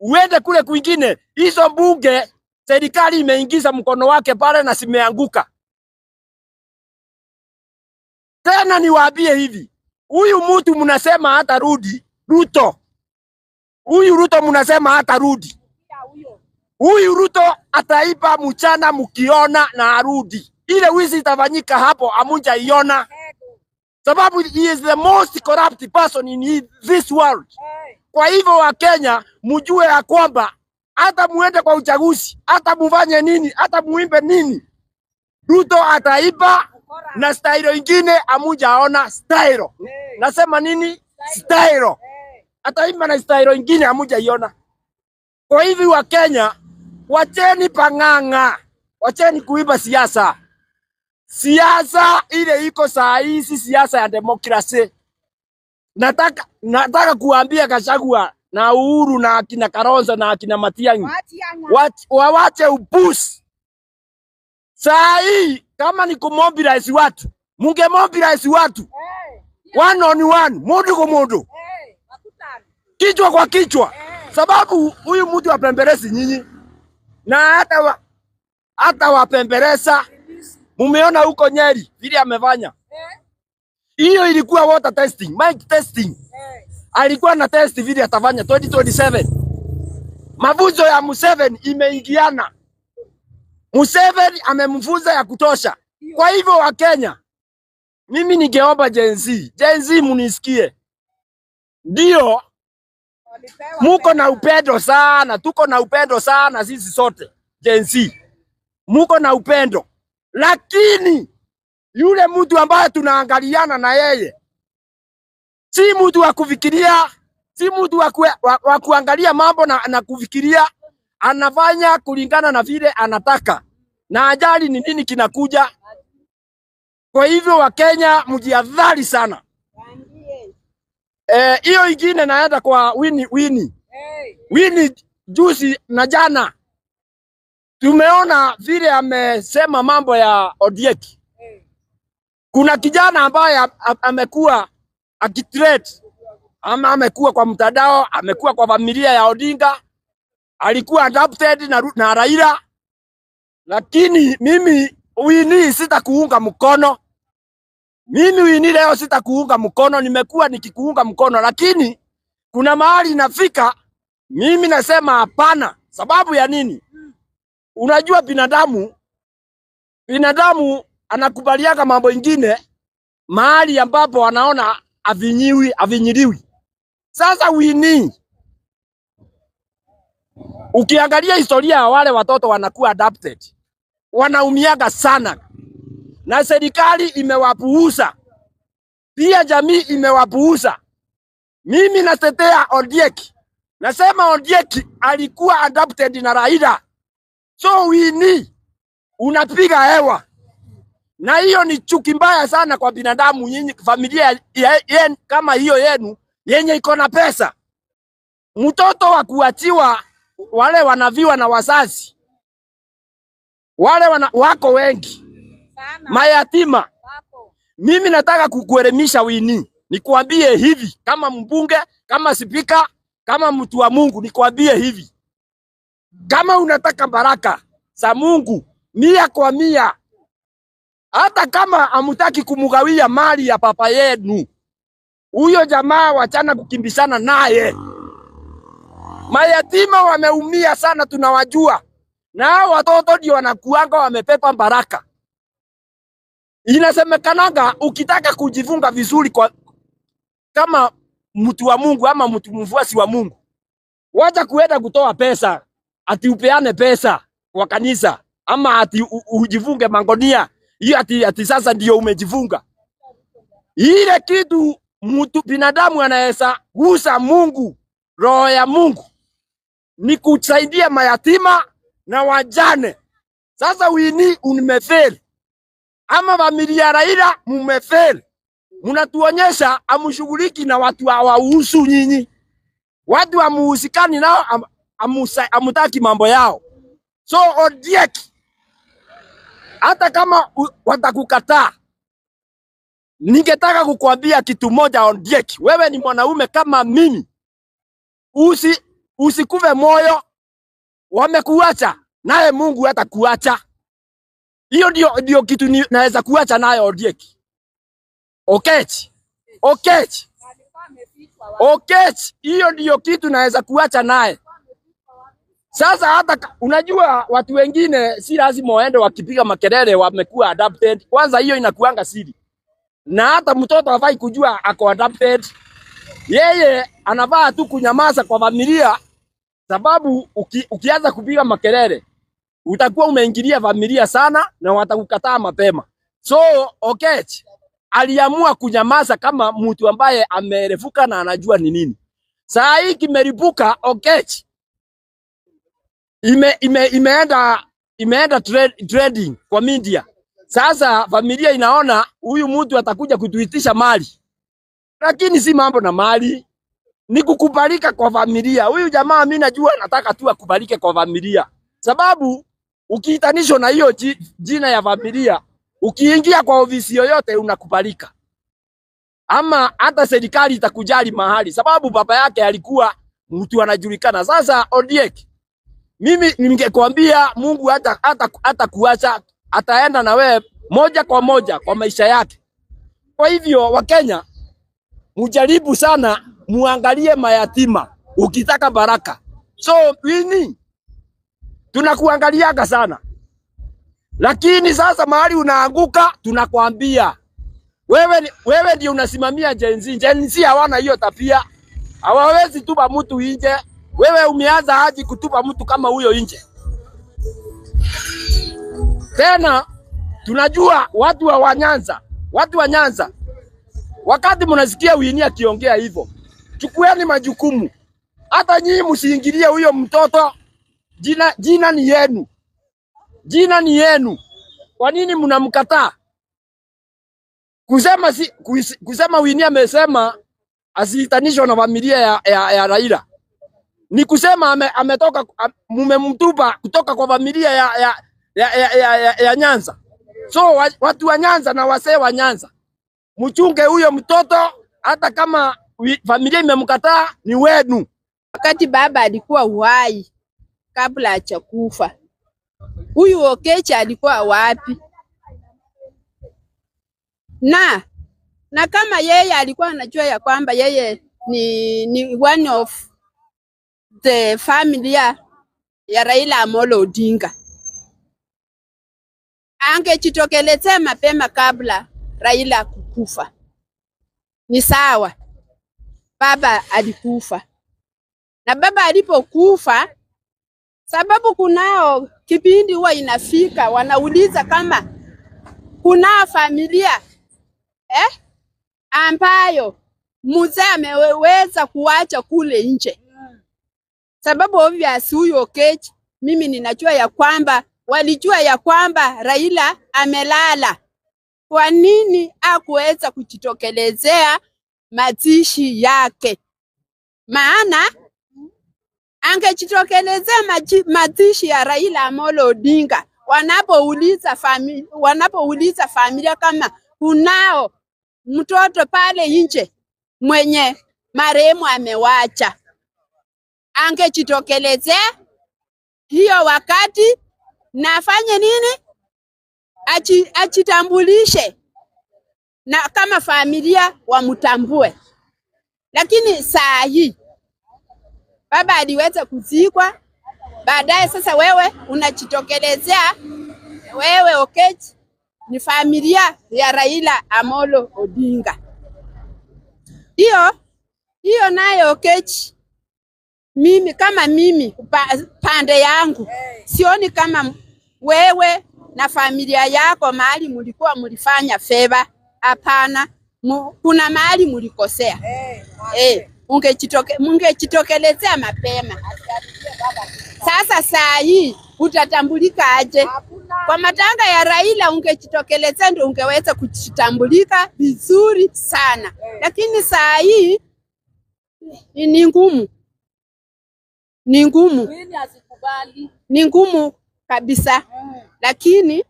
uende kule kwingine, hizo bunge serikali imeingiza mkono wake pale na zimeanguka. Tena niwaambie hivi, huyu mtu mnasema hata rudi Ruto, huyu Ruto mnasema hata rudi, huyu Ruto ataiba mchana mkiona na arudi. Ile wizi itafanyika hapo hamujaiona, sababu he is the most corrupt person in this world. Kwa hivyo wa Kenya mjue ya kwamba hata muende kwa uchaguzi, hata mufanye nini, hata muimbe nini, Ruto ataiba na stailo ingine hamujaona stailo. Nasema nini? Stailo. Ataimba na stailo ingine hamujaiona. Kwa hivyo wa Kenya, wacheni pang'ang'a, wacheni kuiba siasa. Siasa ile iko saa hizi, siasa ya demokrasi. Nataka kuambia Gachagua na Uhuru na akina Kalonzo na akina Matiang'i wawache upusi. Saa hii kama ni kumobilize watu, Mungemobilize watu one on one, mundu kwa mundu, kichwa kwa kichwa, sababu huyu mtu apemberesi nyinyi na hata wapemberesa. Mumeona huko Nyeri vile amefanya. Hiyo ilikuwa water testing, mic testing. Alikuwa na test vile atafanya 2027. Mafunzo ya Museveni imeingiana. Museveni amemfunza ya kutosha. Kwa hivyo Wakenya, mimi ningeomba Gen Z, Gen Z munisikie. Ndio muko na upendo sana, tuko na upendo sana sisi sote Gen Z, muko na upendo, lakini yule mtu ambaye tunaangaliana na yeye si mtu wa kufikiria, si mtu wa kuangalia mambo na kufikiria. Anafanya kulingana na vile anataka na ajali ni nini kinakuja. Kwa hivyo Wakenya, mjihadhari sana. Hiyo ingine naenda kwa Winnie, Winnie. Winnie juzi na jana tumeona vile amesema mambo ya Ondieki. Kuna kijana ambaye amekuwa akitrade ama amekuwa kwa mtandao, amekuwa kwa familia ya Odinga, alikuwa adopted na Raila, lakini mimi Winnie sitakuunga mkono. Mimi Winnie leo sitakuunga mkono, nimekuwa nikikuunga mkono, lakini kuna mahali inafika mimi nasema hapana. Sababu ya nini? Unajua binadamu anakubaliaga mambo ingine mahali ambapo anaona avinyiwi, avinyiliwi. Sasa Winnie, ukiangalia historia ya wale watoto wanakuwa adopted, wanaumiaga sana, na serikali imewapuuza, pia jamii imewapuuza. Mimi natetea Ondieki, nasema Ondieki alikuwa adopted na Raila, so Winnie unapiga hewa, na hiyo ni chuki mbaya sana kwa binadamu. Nyinyi familia kama hiyo yenu yenye iko na pesa, mtoto wa kuachiwa, wale wanaviwa na wazazi wale wako wengi mayatima. Mimi nataka kukuelimisha Winnie, nikuambie hivi kama mbunge, kama spika, kama mtu wa Mungu, nikuambie hivi, kama unataka baraka za Mungu 100 kwa 100, hata kama hamutaki kumugawia mali ya papa yenu, huyo jamaa wachana kukimbishana naye. Mayatima wameumia sana, tunawajua, na hao watoto ndio wanakuanga wamepepa baraka. Inasemekananga ukitaka kujifunga vizuri kwa kama mtu wa Mungu ama mtu mfuasi wa Mungu, wacha kuenda kutoa pesa ati upeane pesa kwa kanisa ama ati ujifunge mangonia hiyo ati sasa ndio umejifunga. Ile kitu mtu binadamu anaweza gusa Mungu, roho ya Mungu ni kusaidia mayatima na wajane. Sasa Winnie umefail, ama familia ya Raila mumefail, mnatuonyesha amushughuliki na watu hawahusu nyinyi, watu hamuhusikani nao, amutaki mambo yao. So Ondieki, hata kama watakukataa, ningetaka kukuambia kitu moja Ondieki, wewe ni mwanaume kama mimi, usikufe moyo. Wamekuacha naye Mungu hatakuacha. Hiyo ndio kitu naweza kuacha nayo Ondieki. Okech, Okech, Okech, hiyo ndio kitu naweza kuacha naye. Sasa hata unajua watu wengine si lazima waende wakipiga makelele wamekuwa adopted. Kwanza hiyo inakuanga siri, na hata mtoto hafai kujua ako adopted. Yeye anafaa tu kunyamaza kwa familia, sababu ukianza kupiga makelele utakuwa umeingilia familia sana na watakukataa mapema. So Okech aliamua kunyamaza kama mtu ambaye amerefuka na anajua ni nini. Saa hii kimeripuka, Okech imeenda trending kwa media. Sasa familia inaona huyu mtu atakuja kutuitisha mali, lakini si mambo na mali, ni kukubalika kwa familia. Huyu jamaa mimi najua anataka tu akubalike kwa familia, sababu ukiitanishwa na hiyo jina ya familia Ukiingia kwa ofisi yoyote unakubalika, ama hata serikali itakujali mahali, sababu baba yake alikuwa mtu anajulikana. Sasa Ondiek, mimi ningekwambia Mungu hata kuacha, ataenda na wewe moja kwa moja kwa maisha yake. Kwa hivyo Wakenya, mujaribu sana, muangalie mayatima ukitaka baraka. So Winnie, tunakuangaliaga sana, lakini sasa mahali unaanguka, tunakwambia wewe, wewe ndio unasimamia Gen Z. Gen Z hawana hiyo tabia, hawawezi tupa mtu nje. Wewe umeanza haji kutupa mtu kama huyo nje? Tena tunajua watu wa Nyanza, watu wa Nyanza, wakati mnasikia Winnie akiongea hivyo, chukueni majukumu. Hata nyinyi msiingilie huyo mtoto, jina ni yenu, jina ni yenu. Kwa nini mnamkataa? Kusema si, kusema Winnie amesema asiitanishwe na familia ya Raila ni kusema ametoka mumemtupa kutoka kwa familia ya Nyanza. So watu wa Nyanza na wasee wa Nyanza, mchunge huyo mtoto, hata kama familia imemkataa ni wenu. Wakati baba alikuwa uhai kabla hajakufa, huyu Okecha alikuwa wapi? Na kama yeye alikuwa anajua ya kwamba yeye ni one of the familia ya Raila Amolo Odinga, angejitokelezea mapema kabla Raila kukufa. Ni sawa, baba alikufa, na baba alipokufa, sababu kunao kipindi huwa inafika wanauliza kama kunao familia ambayo mzee ameweza kuacha kule nje, sababu obvious huyu Okech, mimi ninajua ya kwamba walijua ya kwamba Raila amelala. Kwa nini hakuweza kujitokelezea mazishi yake? Maana angejitokelezea mazishi ya Raila Amolo Odinga, wanapouliza familia kama kunao mtoto pale nje mwenye marehemu amewacha, angejitokelezea hiyo wakati na afanye nini? Ajitambulishe na kama familia wamtambue. Lakini saa hii baba aliweza kuzikwa, baadaye sasa wewe unajitokelezea, wewe Okech ni familia ya Raila Amolo Odinga. Hiyo nayo Okech, mimi kama mimi pande yangu sioni kama wewe na familia yako mahali mulikuwa mulifanya favor. Hapana, kuna mahali mulikosea. Mungejitokelezea mapema. Sasa saa hii utatambulika aje? Kwa matanga ya Raila ungejitokelezea ndio ungeweza kujitambulika vizuri sana, lakini saa hii ni ngumu, ni ngumu, ni ngumu kabisa. Lakini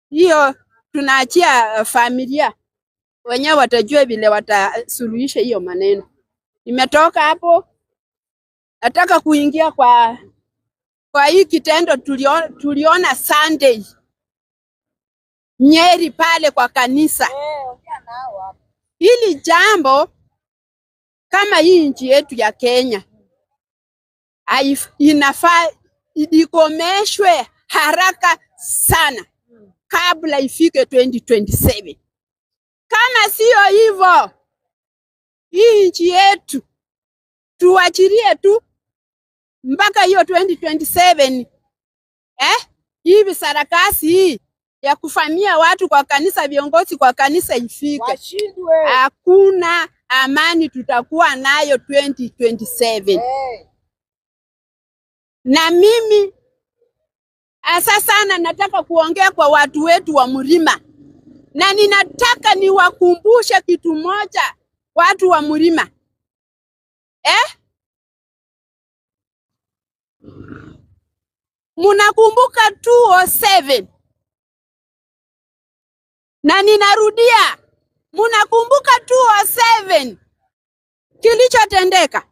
hiyo tunaachia familia wenyewe, watajua vile watasuluhisha hiyo maneno. Nimetoka hapo, nataka kuingia kwa hii kitendo tuliona Sunday Nyeri pale kwa kanisa. Hili jambo kama hii nchi yetu ya Kenya inafaa ikomeshwe haraka sana kabla ifike 2027. Kama sio hivyo, hii nchi yetu tuachilie tu mpaka hiyo 2027. Hivi sarakasi hii ya kufamia watu kwa kanisa, viongozi kwa kanisa ifike. Hakuna amani tutakuwa nayo 2027. Na mimi hasa sana nataka kuongea kwa watu wetu wa Mlima, na ninataka niwakumbushe kitu moja, watu wa Mlima. Munakumbuka 2007 Na ninarudia, munakumbuka 2007 kilichotendeka?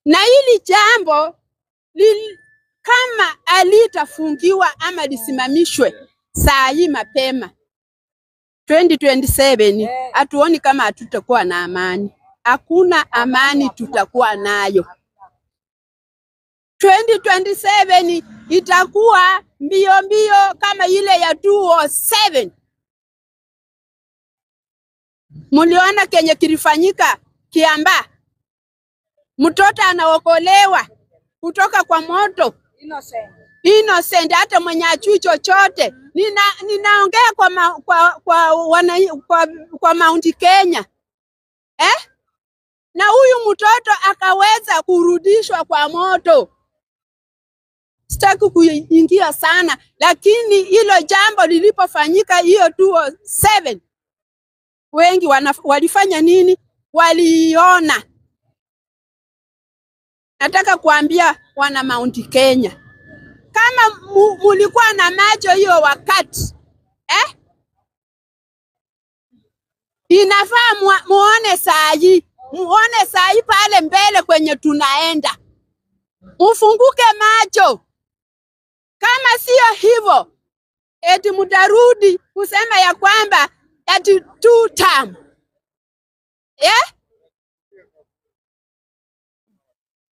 Na hili jambo kama alitafungiwa ama lisimamishwe saa hii mapema 2027, hatuoni kama hatutakuwa na amani. Hakuna amani tutakuwa nayo. 2027 itakuwa mbio mbio kama ile ya 2007. Muliona kenye kilifanyika Kiambaa, mtoto anaokolewa kutoka kwa moto Innocent. Innocent, hata mwenye achui chochote. Ninaongea kwa, ma, kwa, kwa, wana, kwa, kwa Mount Kenya eh? Na huyu mtoto akaweza kurudishwa kwa moto. Sitaki kuingia sana, lakini hilo jambo lilipofanyika hiyo 2007, wengi walifanya nini? Waliona. Nataka kuambia wana Mount Kenya, kama mulikuwa na macho hiyo wakati eh? Inafaa muone saa hii, muone saa hii pale mbele kwenye tunaenda, mufunguke macho. Kama sio hivyo, eti mtarudi kusema ya kwamba eti two term eh?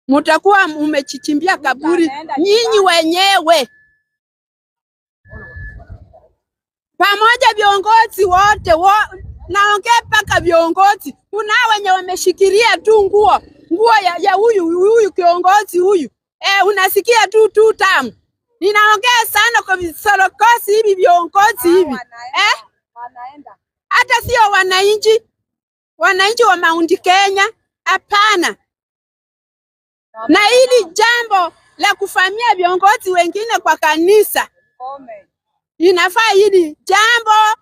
Mutakuwa mumechichimbia kaburi nyinyi wenyewe, pamoja viongozi wote naongea mpaka viongozi. Kuna wenye wameshikilia tu nguo ya huyu kiongozi huyu unasikia tu two term. Ninaongea sana kwa visorokosi hivi viongozi hivi hata sio wananchi wa Mount Kenya, hapana. Na hili jambo la kufamia viongozi wengine kwa kanisa, inafaa hili jambo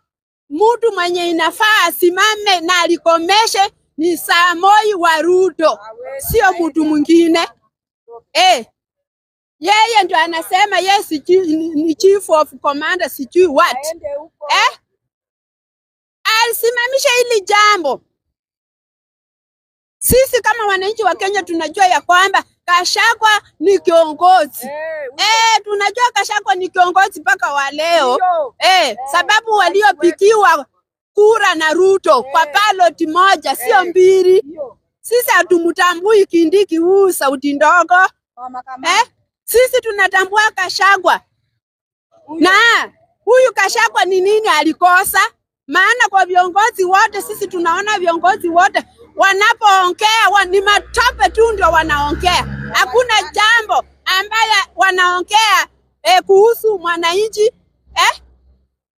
mtu mwenye inafaa asimame na alikomeshe ni Samoei wa Ruto, sio mtu mwingine. Yeye ndio anasema yes, ni chief of commander sijui what. Alisimamisha hili jambo. Sisi kama wananchi wa Kenya tunajua ya kwamba Gachagua ni kiongozi. Tunajua Gachagua ni kiongozi mpaka wa leo. Sababu waliopigiwa kura na Ruto kwa ballot moja sio mbili. Sisi hatumtambui Kindiki huu sauti ndogo. Sisi tunatambua Gachagua. Na huyu Gachagua ni nini alikosa? Maana kwa viongozi wote sisi tunaona viongozi wote wanapoongea ni matope tu ndio wanaongea. Hakuna jambo ambaye wanaongea kuhusu mwananchi.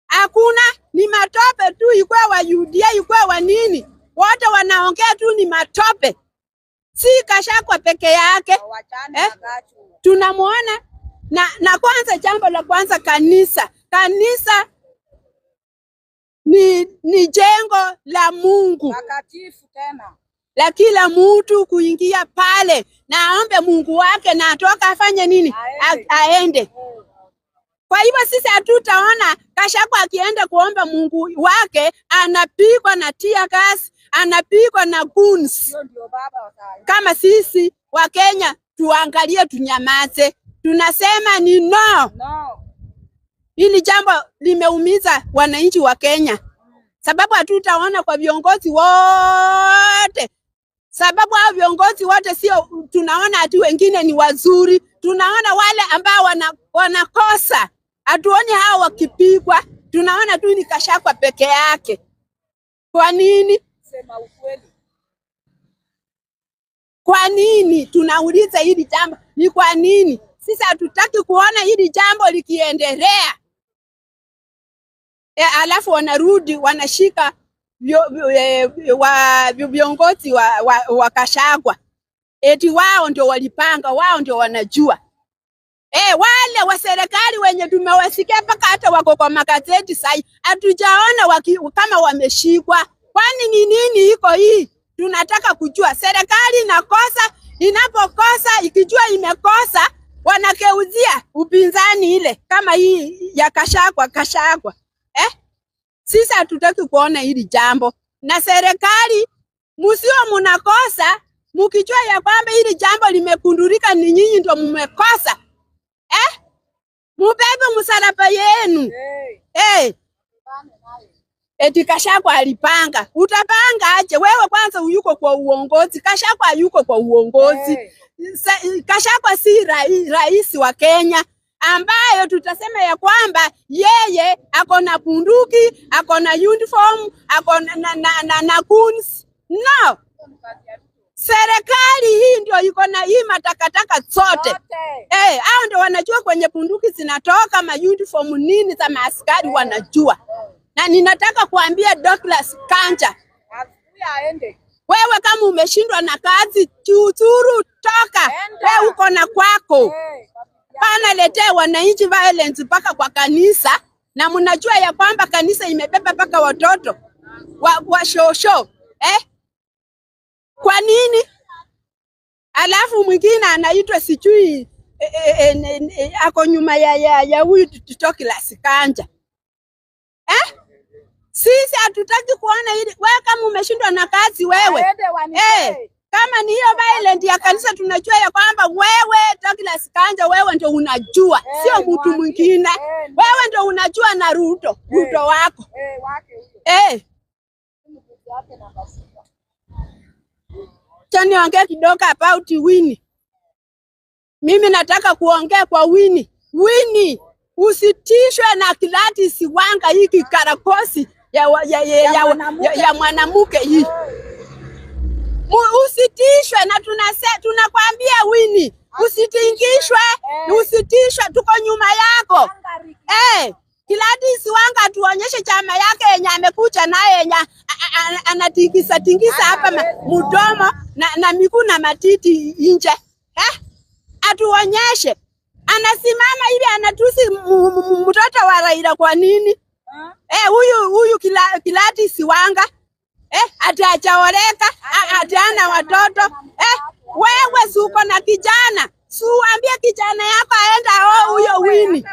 Hakuna, ni matope tu, ikwe wa UDA ikwe wa nini, wote wanaongea tu ni matope. Si Gachagua peke yake. Tunamuona na kwanza, jambo la kwanza, kanisa ni jengo la Mungu takatifu tena, la kila mtu kuingia pale na aombe Mungu wake na atoka afanye nini? Aende. Kwa hivyo sisi hatutaona Gachagua akienda kuomba Mungu wake anapigwa na tear gas, anapigwa na guns. Kama sisi wa Kenya tuangalie, tunyamaze, tunasema ni no. Hili jambo limeumiza wananchi wa Kenya, sababu hatutaona kwa viongozi wote, sababu hao viongozi wote sio tunaona ati wengine ni wazuri, tunaona wale ambao wanakosa, hatuoni hao wakipigwa, tunaona tu ni Gachagua peke yake. Kwa nini? Sema ukweli. Kwa nini tunauliza hili jambo? Ni kwa nini sisi hatutaki kuona hili jambo likiendelea? Alafu wanarudi wanashika viongozi wa Gachagua eti wao ndio walipanga, wao ndio wanajua. Wale wa serikali wenye tumewasikia mpaka hata wako kwa magazeti sasa, hatujaona kama wameshikwa. Kwani ni nini iko hii? Tunataka kujua. Serikali inakosa, inapokosa ikijua imekosa Wanakeuzia upinzani ile kama hii ya Kashagwa Kashagwa. Eh? Sisi hatutaki kuona hili jambo, na serikali musio munakosa mukijua ya kwamba hili jambo limekundulika, ni nyinyi ndio mumekosa. Eh? Mubebe msalaba yenu. Eh. Eti Kashagwa alipanga. Utapanga aje? Wewe kwanza uyuko kwa uongozi. Kashagwa hayuko kwa uongozi. Kashagwa si rais wa Kenya ambayo tutasema ya kwamba yeye ako na bunduki, ako na uniform, ako na guns. No. Serikali hii ndio iko na hii matakataka zote. Eh, hao ndio wanajua kwenye bunduki zinatoka, ma uniform nini za maaskari wanajua. Na ninataka kuambia Douglas Kanja, wewe kama umeshindwa na kazi, jiuzuru, toka. Wewe uko na kwako. Pana letea wananchi violence mpaka kwa kanisa, na mnajua ya kwamba kanisa imebeba mpaka watoto wa shosho. Eh? Kwa nini? Alafu mwingine anaitwa sijui ako nyuma ya huyu Douglas Kanja. Eh? Sisi hatutaki kuona hili. Wewe kama umeshindwa na kazi wewe. Kama ni hiyo violence ya kanisa tunajua ya kwamba wewe Douglas Kanja wewe ndio unajua, sio mtu mwingine. Wewe ndio unajua na Ruto, Ruto wako. Acha niongee kidogo about Winnie. Mimi nataka kuongea kwa Winnie. Winnie, usitishwe na Gladys Wanga hiki karakosi ya mwanamke hii. Usitishwe na tunakwambia Winnie, usitingishwe, usitishwe, tuko nyuma yako. Gladys Wanga tuonyeshe chama yake yenye amekuja naye yenye anatingisa tingisa hapa mdomo na miguu na matiti nje. Atuonyeshe. Anasimama hivi anatusi mtoto wa Raila kwa nini? Huyu Gladys Wanga ati hajaoleka, ati hana watoto. Wewe si uko na kijana, si uambie kijana yako aende aoe huyo Winnie,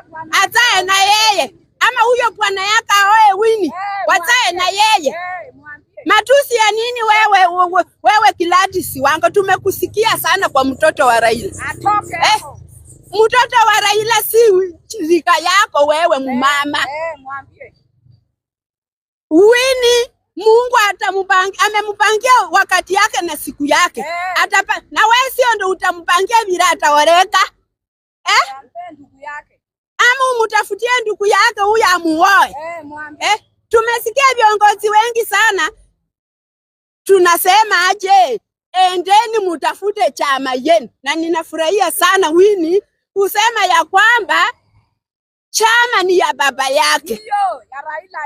azae na yeye, ama huyo bwana yako aoe Winnie, wazae na yeye. Matusi ya nini wewe Gladys Wanga? Tumekusikia sana kwa mtoto wa Raila. Mtoto wa Raila si rika yako wewe mumama. Winnie Mungu amempangia wakati yake na siku yake. Na wewe sio ndo utampangia vile ataoleka. Ama umtafutie ndugu yake huyu amuoe. Tumesikia viongozi wengi sana tunasema aje, endeni mutafute chama yenu. Na ninafurahia sana Winnie kusema ya kwamba chama ni ya baba yake,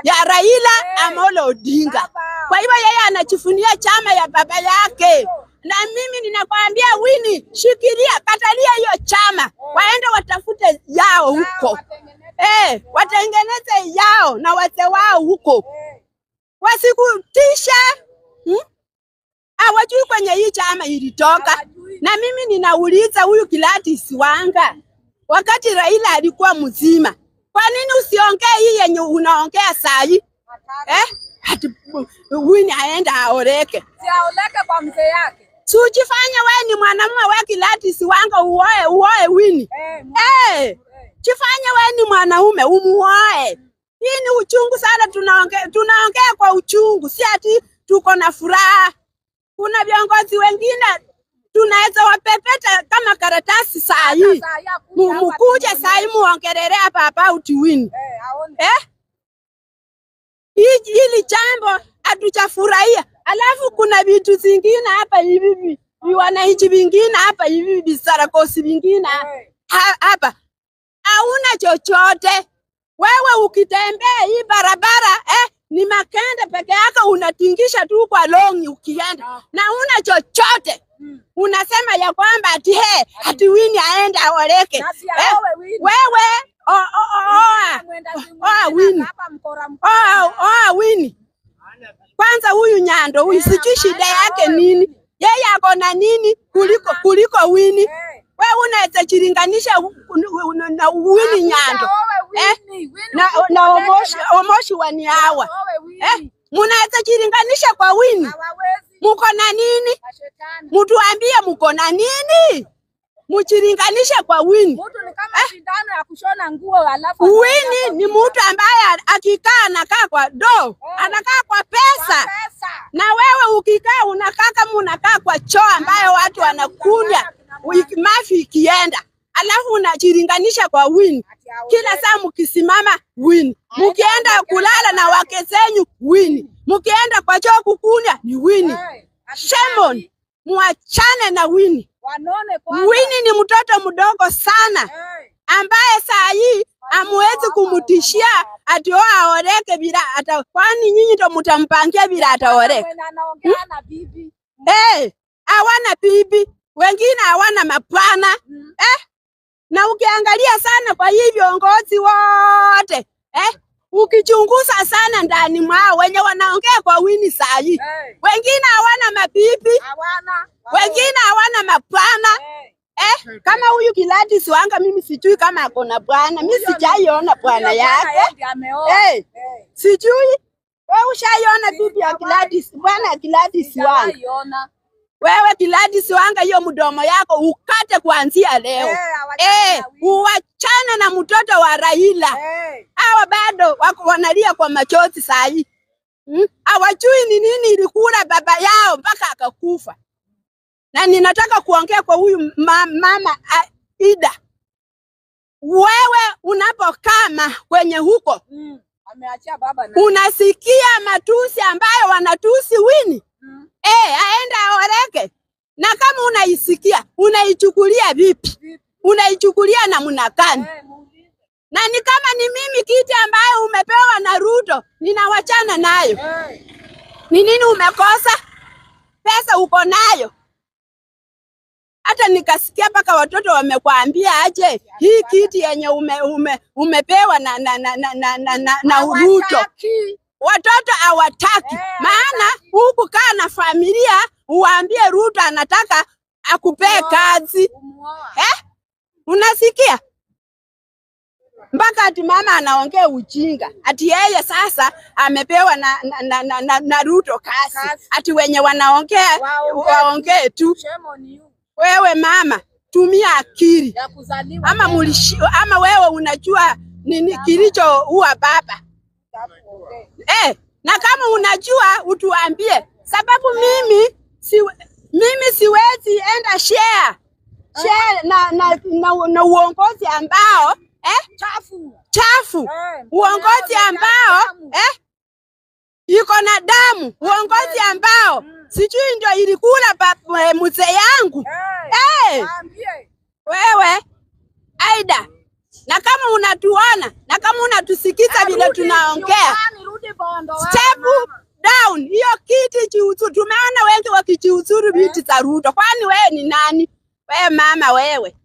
ya Raila Amolo Odinga. Kwa hivyo yeye anajifunia chama ya baba yake. Na mimi ninakwambia Winnie, shikilia, katalia hiyo chama, waende watafute yao huko. Watengeneze yao na wazee wao huko. Wasikutisha. Hawajui kwenye hii chama ilitoka. Na mimi ninauliza huyu Gladys Wanga, wakati Raila alikuwa mzima, kwa nini usiongee hii yenye unaongea saa hii? Ati Winnie aenda aoleke. Si aoleke kwa mzee yake. Si ujifanye wewe ni mwanamume wewe Gladys Wanga uoe Winnie. Jifanye wewe ni mwanaume umuoe. Hii ni uchungu sana, tunaongea kwa uchungu, si ati tuko na furaha. Kuna viongozi wengine tunaweza wapepeta kama karatasi saa hii. Mukuje saa hii muongelele hapa about Winnie. Hili jambo hatujafurahia. Alafu kuna vitu zingine hapa hivi, wananchi vingine hapa hivi, visarakosi vingine hapa. Hauna chochote. Wewe ukitembea hii barabara ni makende peke yako unatingisha tu kwa longi ukienda. Na una chochote. Unasema ya kwamba ati ati Winnie aende aoleke. Wewe oa Winnie. Oa Winnie. Kwanza huyu Nyando huyu sijui shida yake nini. Yeye ako na nini kuliko Winnie. Wewe unaweza jilinganisha na Winnie Nyando eh? Na Omoshi wa Niawa eh? Munaweza jilinganisha kwa Winnie? Muko na nini? Mutuambie muko na nini? Mujilinganishe kwa Winnie. Mtu ni kama sindano ya kushona nguo alafu Winnie ni mtu ambaye akikaa anakaa kwa do, anakaa kwa pesa. Na wewe ukikaa unakaa kama unakaa kwa choo ambayo watu wanakunywa mafi ikienda, alafu unajilinganisha kwa Winnie. Kila saa mkisimama Winnie, mkienda kulala na wake zenyu Winnie, mkienda kwa choo kukunywa ni Winnie. Shame on, muachane na Winnie. Winnie ni mtoto mdogo sana ambaye saa hii hamuwezi kumtishia ati aoreke bila ata, kwani nyinyi ndo mtampangia bila ataoreka? Hawana bibi, wengine hawana mapwana. Na ukiangalia sana kwa hii viongozi wote ukichunguza sana ndani mwao wenye wanaongea kwa Winnie saa hii, wengine hawana mabibi, wengine hawana mapwana. Kama huyu Gladys Wanga mimi sijui kama ako na bwana, mimi sijaiona bwana yake. Sijui. Wewe ushaiona bibi ya Gladys, bwana ya Gladys Wanga? Wewe Gladys Wanga, hiyo mdomo yako ukate kuanzia leo. Uwachane na mtoto wa Raila. Hawa bado wako wanalia kwa machozi saa hii. Hawajui ni nini ilikula baba yao mpaka akakufa. Na ninataka kuongea kwa huyu mama Ida. Wewe unapokama kwenye huko ameachia baba na unasikia matusi ambayo wanatusi Winnie. Aenda aoreke. Na kama unaisikia, unaichukulia vipi? Unaichukulia namna gani? Na ni kama ni mimi kiti ambayo umepewa na Ruto, ninawachana nayo. Ni nini umekosa? Pesa uko nayo. Hata nikasikia paka watoto wamekwambia aje hii kiti yenye umepewa na Ruto. Watoto hawataki. Maana huku kaa na familia uambie Ruto anataka akupee kazi. Unasikia? Mpaka ati mama anaongea ujinga. Ati yeye sasa amepewa na Ruto kazi. Ati wenye wanaongea waongee tu. Wewe mama, tumia akili. Ama wewe unajua nini kilichoua baba? Na kama unajua utuambie, sababu mimi siwezi enda share na uongozi ambao chafu. Uongozi ambao iko na damu, uongozi ambao sijui ndio ilikula mzee yangu. Wewe Aida, na kama unatuona na kama unatusikiza vile tunaongea, step down hiyo kiti jiuzuru. Tumeona wengi wakijiuzuru viti za Ruto. Kwani wewe ni nani? Wewe mama wewe.